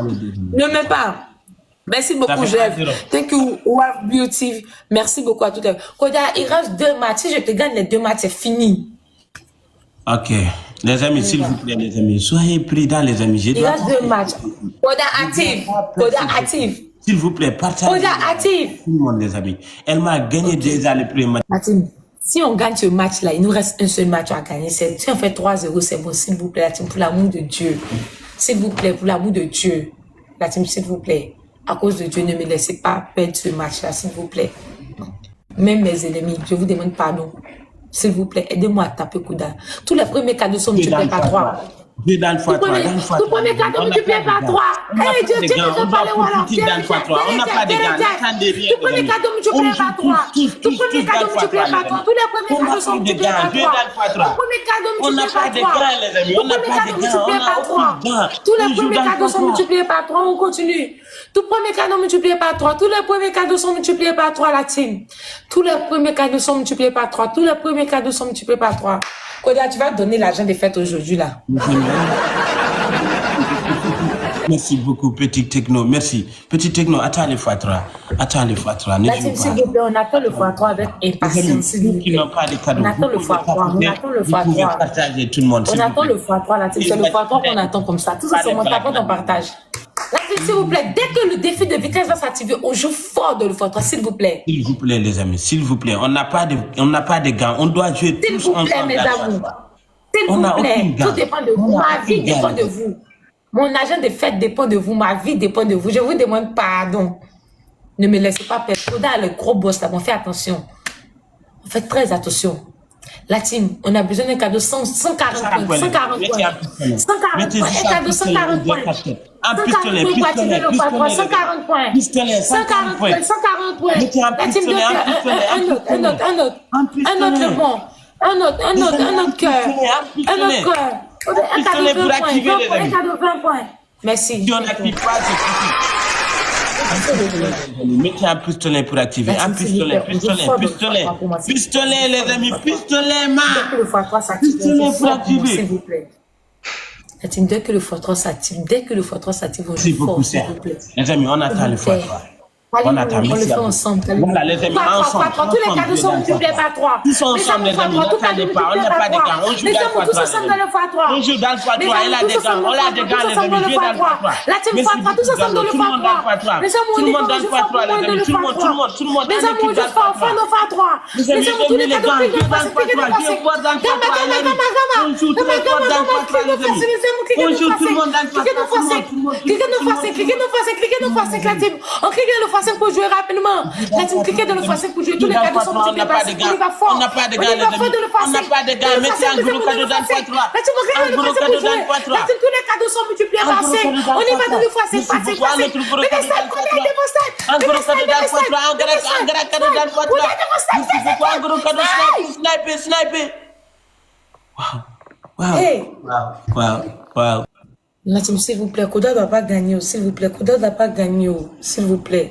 Ne mets pas. Merci beaucoup, Jeff. Thank you, Waf Beauty. Merci beaucoup à toutes. Koda, il reste deux matchs. Si je te gagne les deux matchs, c'est fini. Ok. Lezanmi, silvouplè, lezanmi, soyez prudents, lezanmi. Il reste deux matchs. Koda, active. Koda, active. Silvouplè, partagez. Koda, active. Tout le monde, lezanmi. Elma a gagné déjà le premier match. La team, si on gagne ce match-là, il nous reste un seul match à gagner. C'est, si on fait trois zéro, c'est bon, s'il vous plaît, la team, pour l'amour de Dieu. S'il vous plaît, pour l'amour de Dieu. La team, s'il vous plaît. À cause de Dieu, ne me laissez pas perdre ce match-là, s'il vous plaît. Même mes ennemis, je vous demande pardon. S'il vous plaît, aidez-moi à taper Koda. Tous les premiers cadeaux sont multipliés par trois. Deux dans le fois trois, dans le fois trois. Tout premier cadeau multiplié par trois. Hey, Dieu, Dieu, Dieu, parlez, voilà. Dieu, Dieu, Dieu, Dieu, Dieu. Tout premier cadeau multiplié par trois. Tout premier cadeau multiplié par trois. Tous les premiers cadeaux sont multipliés par trois. Tout premier cadeau multiplié par trois. Tout premier cadeau multiplié par trois. Tous les premiers cadeaux sont multipliés par trois. On continue. Tout premier cadeau multiplié par trois. Tous les premiers cadeaux sont multipliés par trois, la team. Tous les premiers cadeaux sont multipliés par trois. Tous les premiers cadeaux sont multipliés par trois. Koda, tu vas donner l'argent des fêtes aujourd'hui, là. Merci beaucoup, Petit Techno. Merci. Petit Techno, attends les fois trois. Attends les fois trois. Ne joue pas. La team, s'il vous plaît, on attend le fois trois avec impatience, s'il vous plaît. Qui n'ont pas de cadeau. On attend le fois trois. On attend le fois trois. Partager tout le monde, s'il vous plaît. On attend le fois trois, la team. C'est le fois trois qu'on attend comme ça. Tous ensemble, on tapote, on partage. La team, s'il vous plaît, dès que le défi de vitesse va s'activer, on joue fort dans le fois trois, s'il vous plaît. S'il vous plaît, les amis, s'il vous plaît. On n'a pas de, on n'a pas de gants. On doit jouer tous ensemble dans le fois trois. S'il vous plaît, mes amours. S'il vous plaît, tout dépend de vous. Ma vie dépend de vous. Mon argent de fête dépend de vous. Ma vie dépend de vous. Je vous demande pardon. Ne me laissez pas perdre. Koda, le gros boss là, bon, fais attention. Faites très attention. La team, on a besoin d'un cadeau cent, cent quarante points. Cent quarante points. Cent quarante points. Un cadeau cent quarante points. Cent quarante points pour activer le fois trois. Cent quarante points. Cent quarante points. Cent quarante points. La team, un autre, un autre, un autre. Un autre, le bon. Un autre, un autre, un autre cœur. Un autre cœur. Un cadeau vingt points. Vingt points. Un cadeau vingt points. Merci. Si on n'active pas, c'est foutu. Mettez un pistolet pour activer. Un pistolet, pistolet, pistolet. Pistolet, les amis, pistolet, ma. Pistolet pour activer. La team, dès que le fois trois s'active, dès que le fois trois s'active, on joue fort, s'il vous plaît. Les amis, on attend le fois trois. On attend, on le fait ensemble. Voilà, les amis, ensemble. Tous les cadeaux sont multipliés par trois. Tous ensemble, les amis, n'attendez pas, on n'a pas de gants. On joue dans le fois trois, les amis. On joue dans le fois trois, il a des gants, on a des gants, les amis, jouez dans le fois trois. La team fois trois, tous ensemble dans le fois trois. Tout le monde dans le fois trois, les amis, tout le monde, tout le monde, tout le monde, on joue dans le fois trois. Mes amours, on joue fort, fort dans le fois trois. Mes amis, tous les cadeaux, cliquez dans le fois cinq, cliquez dans le fois cinq. Gamma, gamma, gamma, gamma. Gamma, gamma, gamma, cliquez dans le fois cinq. On joue tout le monde dans le fois trois. Cliquez dans le fois cinq, cliquez dans le fois cinq, cliquez dans le fois cinq, la team. On clique dans le fois cinq pour jouer rapidement. La team, cliquez dans le fois cinq pour jouer. Tous les cadeaux sont multipliés par cinq. On y va fort. On y va fort dans le fois cinq. On n'a pas de gants. Mettez un gros cadeau dans le fois trois. La team, on clique dans le fois cinq pour jouer. La team, tous les cadeaux sont multipliés par cinq. On y va dans le fois cinq, fois cinq, fois cinq. Bébé, ça, combien de fois ça? Bébé, ça, bébé, ça. Bébé, ça. Combien de fois ça? Sniper, sniper, sniper. Wow. Wow. Wow. Wow. La team, silvouplè, Koda dwa pa ganye w, silvouplè, Koda dwa pa ganye w, silvouplè.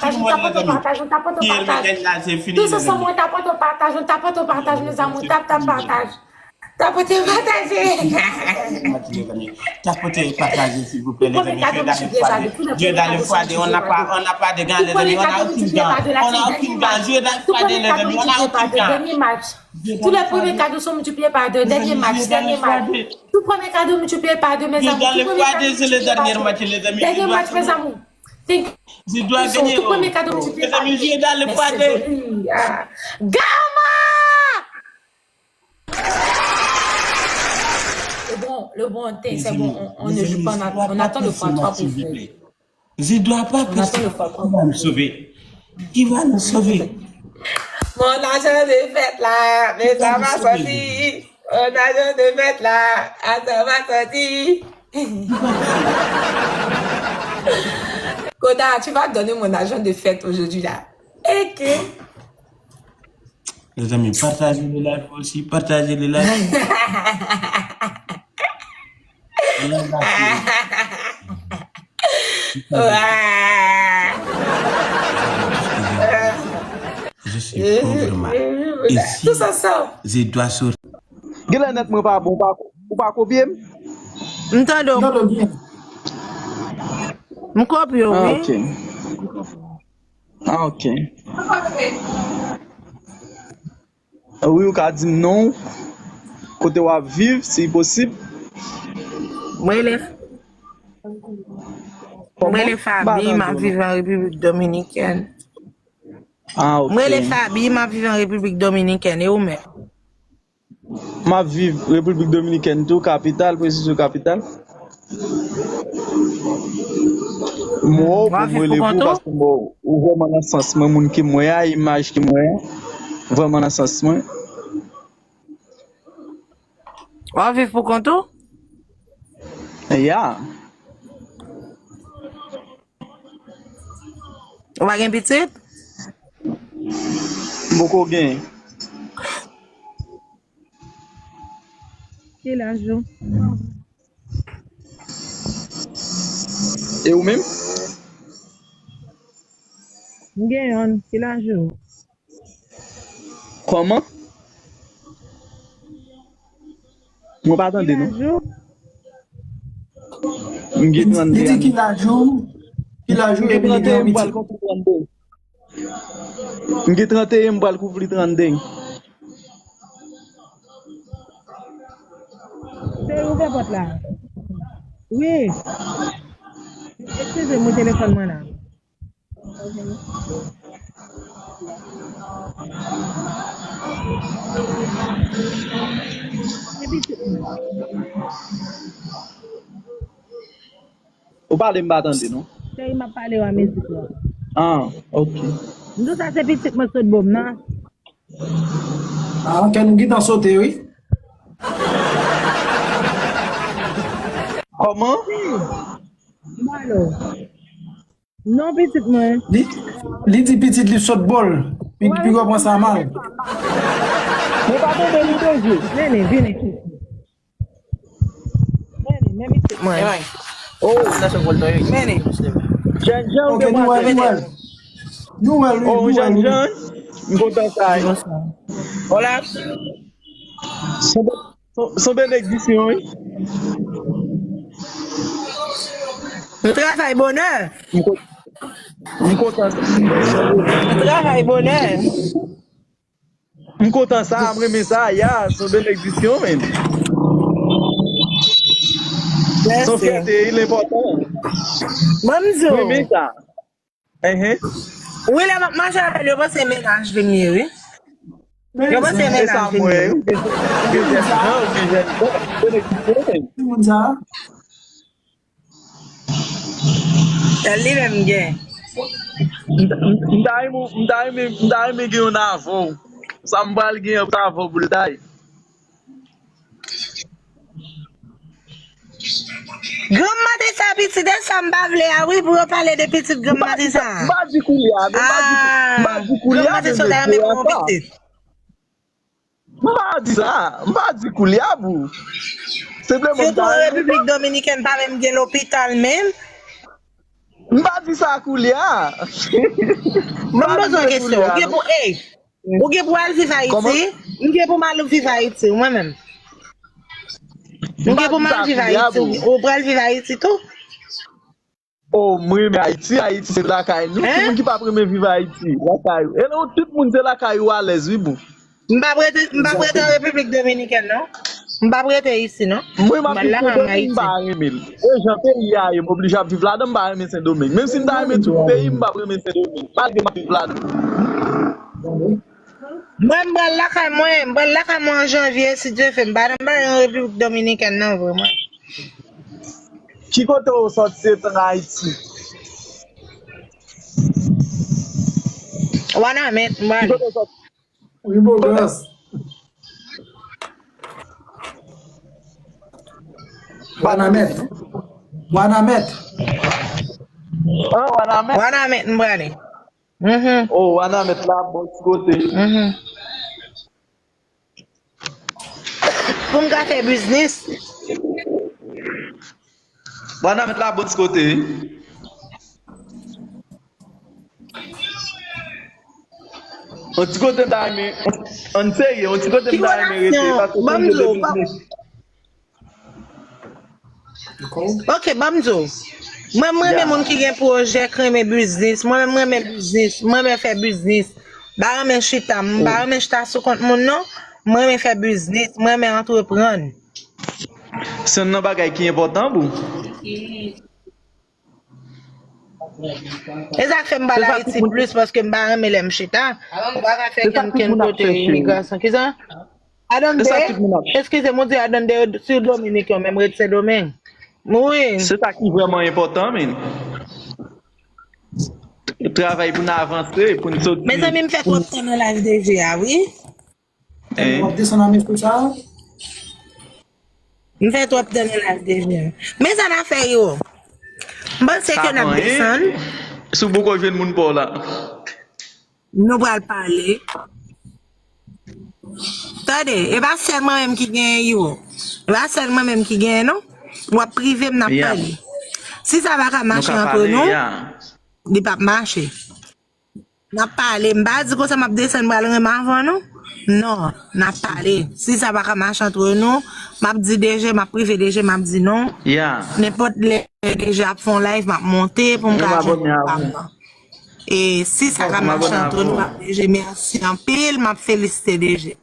pataj, nou tapote pataj, nou tapote pataj. Tous ansanm, mwen tapote pataj, nou tapote pataj, mezanmi, tap, tap pataj. Tapote pataje. Tapote pataje, silvouplè, lezanmi. Dieu dans le foyer, on n'a pas, on n'a pas de gants, lezanmi. On n'a aucun gant. On n'a aucun gant. Dieu dans le foyer, lezanmi. On n'a aucun gant. Dènye match. Tous les premiers cadeaux sont multipliés par deux. Dènye match, dènye match. Tout premier cadeau multiplié par deux, mezanmi. Tout premier cadeau multiplié par deux. Dènye match, mezanmi. Thank you. Tout premier cadeau multiplié par deux. Mèsi, Joli. Ah. Gama! Le bon, le bon thé, c'est bon, on, on ne joue pas, on, on attend le fois trois pour jouer. Je dois pas passer. Qui va nous sauver? Qui va nous sauver? Mon ajan de fèt la, men sa va sòti. Mon ajan de fèt la, sa va sòti. Koda, tu vas donner mon argent de fête aujourd'hui là. Ok. Mezanmi, pataje le live osi, pataje le live. Je suis pauvre, ma. Et si je dois sortir. Genlè nèt mwen pa bon, ou pa, ou pa kopye m? M tande w. M kopye w, wi. Ah, ok. Ah, ok. Wi, ou ka di m non, kote w ap viv, si posib. Mwen rele, mwen rele Fabi, m ap viv an Repiblik Dominikèn. Ah, ok. Mwen rele Fabi, m ap viv an Repiblik Dominikèn, e ou menm? M ap viv Repiblik Dominikèn tou, kapital, presize kapital. M wè w pou m rele pou w paske m wè w vrèman nan sans mwen, moun ki m wè a, imaj ki m wè a, vrèman nan sans mwen. W ap viv pou kont ou? Ya. Ou pa gen pitit? M poko gen. Ki laj ou? E ou menm? M gen yonn. Ki laj ou? Kòman? Mwen pa tande non. M gen trannde ane. Ki laj ou? Ki laj ou epi li gen yon pitit? M gen trannde, m pral kouvri trannde. Se ouvè pòt la. Wi. Eskize m, wi, telefòn mwen la. Ou pale m pa tande non. Cheri, m ap pale w a mizik la. Ah, ok. M di w sa se pitit mwen sot bo m nan. Ah, kè nou gentan sote wi. Kòman? M pale w. Non pitit mwen. Li, li di pitit li sot bo l. Pi, pi gwo pran sa mal. Mwen pa tande li deje. Nene, vini. Meni, men pitit mwen. Oh, sa se voltò yo. Meni. Jèn jan ou demwazèl. Nou wè l, wi. Oh, jèn jan. M kontan sa. Hola. Son benediksyon, wi. Nou travay bonè. M kontan sa. Nou travay bonè. M kontan sa, m renmen sa, ya, se yon benediksyon, men. Se yon fyète, il enpòtan. Ban m di w. M renmen sa. Enhen. Wi, lè m ap mache avè l, yo panse mennaj vin ye, wi. Yo panse mennaj vin ye. Ki moun sa? Ki moun sa? Sèl li menm gen. M ta renmen, m ta renmen, m ta renmen gen youn avè w. Sa m pral gen an avè w pou l ta ye. Granm maten sa pitit, e sa m pa vle a wi pou yo pale de pitit granm maten sa. M pa di koulye a, m pa di koulye a, men mesye a sa. M pa di sa, m pa di koulye a pou. Senpleman m ta renmen. Sitou an Repiblik Dominikèn pa menm gen lopital menm. M pa di sa koulye a. Mwen m poze w kesyon. Ou gen pou, ey, ou gen pou al viv Ayiti? M gen pou m al viv Ayiti, mwen menm. M gen pou m al viv Ayiti. Ou pral viv Ayiti tou? Oh, m renmen Ayiti. Ayiti se lakay nou. Ki moun ki p ap renmen viv Ayiti? Lakay ou. E nou tout moun se lakay ou alèz, wi, boo. M p ap rete, m p ap rete an Repiblik Dominikèn, non. M p ap rete isi, non. Mwen, m ap viv kote m, m pa renmen l. E jan peyi a ye, m oblije ap viv ladan, m pa renmen Sendomeng. Menm si m ta renmen tout peyi m, m p ap renmen Sendomeng. Malgre m ap viv ladan. Mwen, m pral lakay mwen, m pral lakay mwen an janvye, si Dye vle. M pa nan bagay an Repiblik Dominikèn, non, vre, mwen. Ki kote ou sòti etan Ayiti? Wanament, m pral. Wi, bogòs. Wanament. Wanament. Ah, Wanament. Wanament, m prale. Mhm. Oh, Wanament la, bon ti kote. Mhm. Pou m ka fè biznis. Wanament la, bon ti kote, wi. On ti kote m ta renmen, on serye, on ti kote m ta renmen rete, paske m vle biznis. Ok, ban m di w. Mwen, m renmen moun ki gen pwojè, k renmen biznis. Mwen menm, m renmen biznis. M renmen fè biznis. M pa renmen chita. M pa renmen chita sou kont moun, non. M renmen fè biznis. M renmen antreprann. Se youn nan bagay ki enpòtan pou ou. E sa k fè m pale Ayiti plis, paske m pa renmen lè m chita. Ou pa ka fè kenn, kenn kote imigrasyon. Kisa? Adan de, eskize m, ou di adan de sou Dominik yo menm, ret Sendomeng. Wi. Se sa ki vrèman enpòtan, men. Travay pou n avanse, pou n soti. Mezanmi, m fè twòp tan nan live D J a, wi. Hein? W ap desann nan mesye sa a? M fè twòp tan nan live D J a. Men sa n a fè yo. M panse ke n ap desann. Si w poko jwenn moun pa w la. Nou pral pale. Tande, e pa sèl mwen menm ki genyen yo. E pa sèl mwen menm ki genyen non. W ap prive m, n ap pale. Si sa pa ka mache antre nou, li p ap mache. N ap pale. M pa di konsa m ap desann pral renmen avè nou. Non, n ap pale. Si sa pa ka mache antre nou, m ap di D J, m ap prive D J, m ap di non. Nenpòt lè D J ap fè yon live, m ap monte pou m ka jwenn pa m nan. E si sa ka mache antre nou, m ap D J mèsi anpil, m ap felisite D J.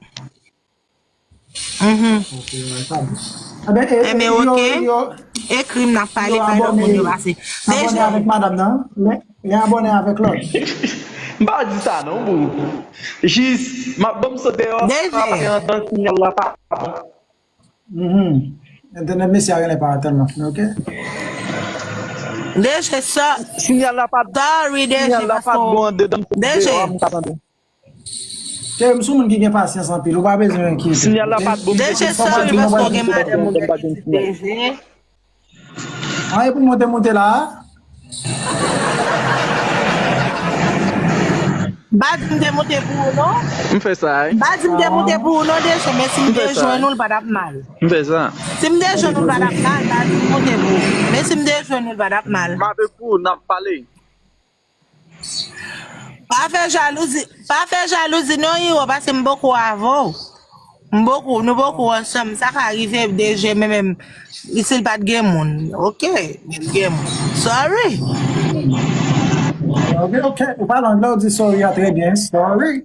Mhm. Enben, ok. Ekri m, n ap pale, bay lòt moun yo pase. D J. Abòne avèk madanm nan. Lè abòne avèk lòt. M pa di sa non, boo. Jis, m ap ban m sot deyò, pa fè antan, sinyal la pa bon. Entènèt mesye a genlè pa tèlman fre, ok? D J, sorry, D J, sinyal la pa bon andedan, m sot deyò, m ka tande. Cheri, m sou moun ki gen pasyans anpil, ou pa bezwen enkyete. Sinyal la pa t bon. D J, sorry, paske w gen madanm ou gen pitit, D J. An, e pou monte monte la a? M pa di m te monte pou ou non. M fè sa, wi. M pa di m te monte pou ou non, D J, men si m te jwenn ou, l pa t ap mal. M fè sa. Si m te jwenn ou, l pa t ap mal, m pa di m monte pou ou. Men si m te jwenn ou, l pa t ap mal. M avèk ou, n ap pale. Pa fè jalouzi, pa fè jalouzi non, Iro, paske m poko avè w. M poko, nou poko ansanm. Sa ka rive, D J, men menm si l pa t gen moun. Ok, men l gen moun. Sorry. Ok, ok. Ou pale anglè, ou di sorry a trè byen. Sorry.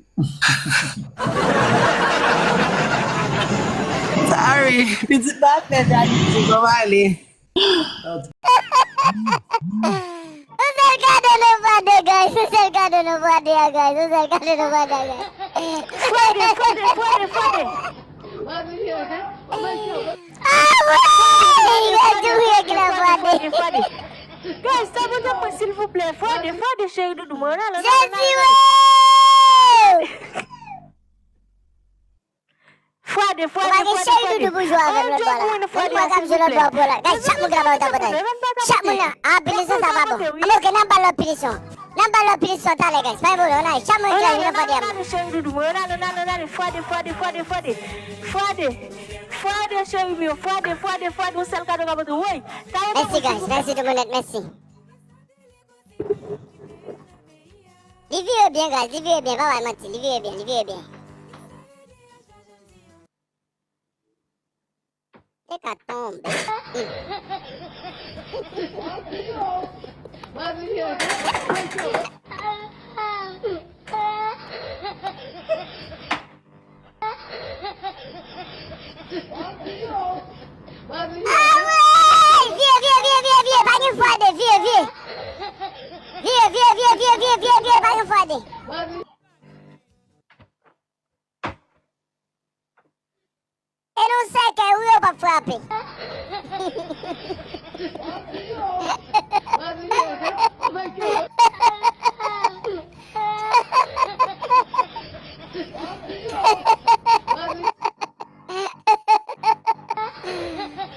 Sorry. Pitit pa fè jalouzi, bon, ale. Yon sèl kado nan fwa de, guys. Yon sèl kado nan fwa de a, guys. Yon sèl kado nan fwa de a, guys. Fwa de, fwa de, fwa de, fwa de. Ah ouais! Li gen tou règ nan fwa de. Guys, abòne mwen silvouplè. Fwa de, fwa de, cheri doudou mwen. Jezi, wè! Fwa de, fwa de, fwa de, fwa de. Yon djòb pou mwen, fwa de, silvouplè. Guys, chak moun ki la ba yo tapotaj. Chak moun nan. Ah, pinisyon sa pa bon. Anben, ok, n ap ba lòt pinisyon. N ap ba lòt pinisyon talè, guys. Pa gen pwoblèm, ann ale. Chak moun ki la vin nan fwa de a. Ann ale, cheri doudou mwen. Ann ale, ann ale, ann ale. Fwa de, fwa de, fwa de, fwa de. Fwa de. Fwa de, cheri mwen. Fwa de, fwa de, fwa de. Yon sèl kado k ap antre. Woy. Mèsi, guys. Mèsi, tout moun nèt. Mèsi. Li vire byen, guys. Li vire byen. Pa bay manti. Li vire byen. Li vire byen. Te ka tonbe. Ah ouais! Vire, vire, vire, vire, vire, pa gen fwa de, vire, vire. Vire, vire, vire, vire, vire, vire, vire, pa gen fwa de. E nan sèkèy, wi, yo p ap frape.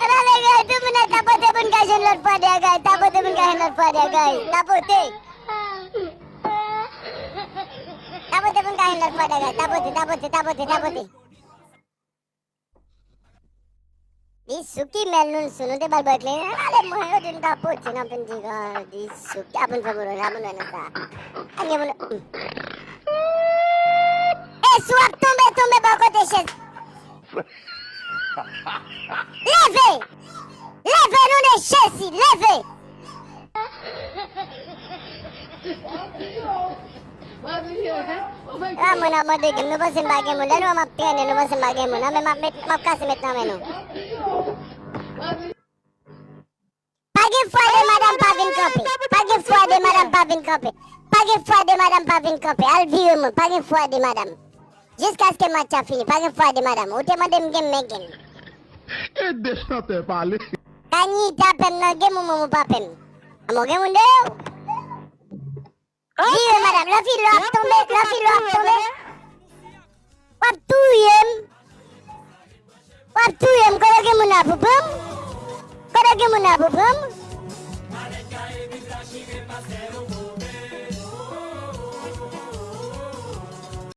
Epa, men, guys, tout moun nan tapote pou n ka jwenn lòt fwa de a, guys. Tapote pou n ka jwenn lòt fwa de a, guys. Tapote. Tapote pou n ka jwenn lòt fwa de a, guys. Tapote, tapote, tapote, tapote. Li sou ki mèl nou sou, nou te ba l bò eklere. Ann ale mwen, yo di n tapote, n ap vin di, ah, li sou ki, apre n fè boulon, apre n wè nan sa. Ann gen moun. E si w ap tonbe, tonbe bò kote chèz. Leve! Leve, non de Jezi, leve! Ah, mwen ap mande gen, nou panse m pa gen moun. Lè nou wè m ap trennen, nou panse m pa gen moun. Anben, m ap met, m ap kase met nan men nou. Pa gen fwa de madanm pa vin kanpe. Pa gen fwa de madanm pa vin kanpe. Pa gen fwa de madanm pa vin kanpe. Al vire mwen. Pa gen fwa de madanm. Jiskaske match la fini. Pa gen fwa de madanm. Ou te mande m gen, men gen. E de chantè pale. Anita pè m nan gen moun mwen ou pa pè m. Amò gen moun deyò. Vire madanm, lè filo ap tonbe, lè filo ap tonbe. W ap touye m. W ap touye m, kote gen moun la pou pran m? Kote gen moun la pou pran m?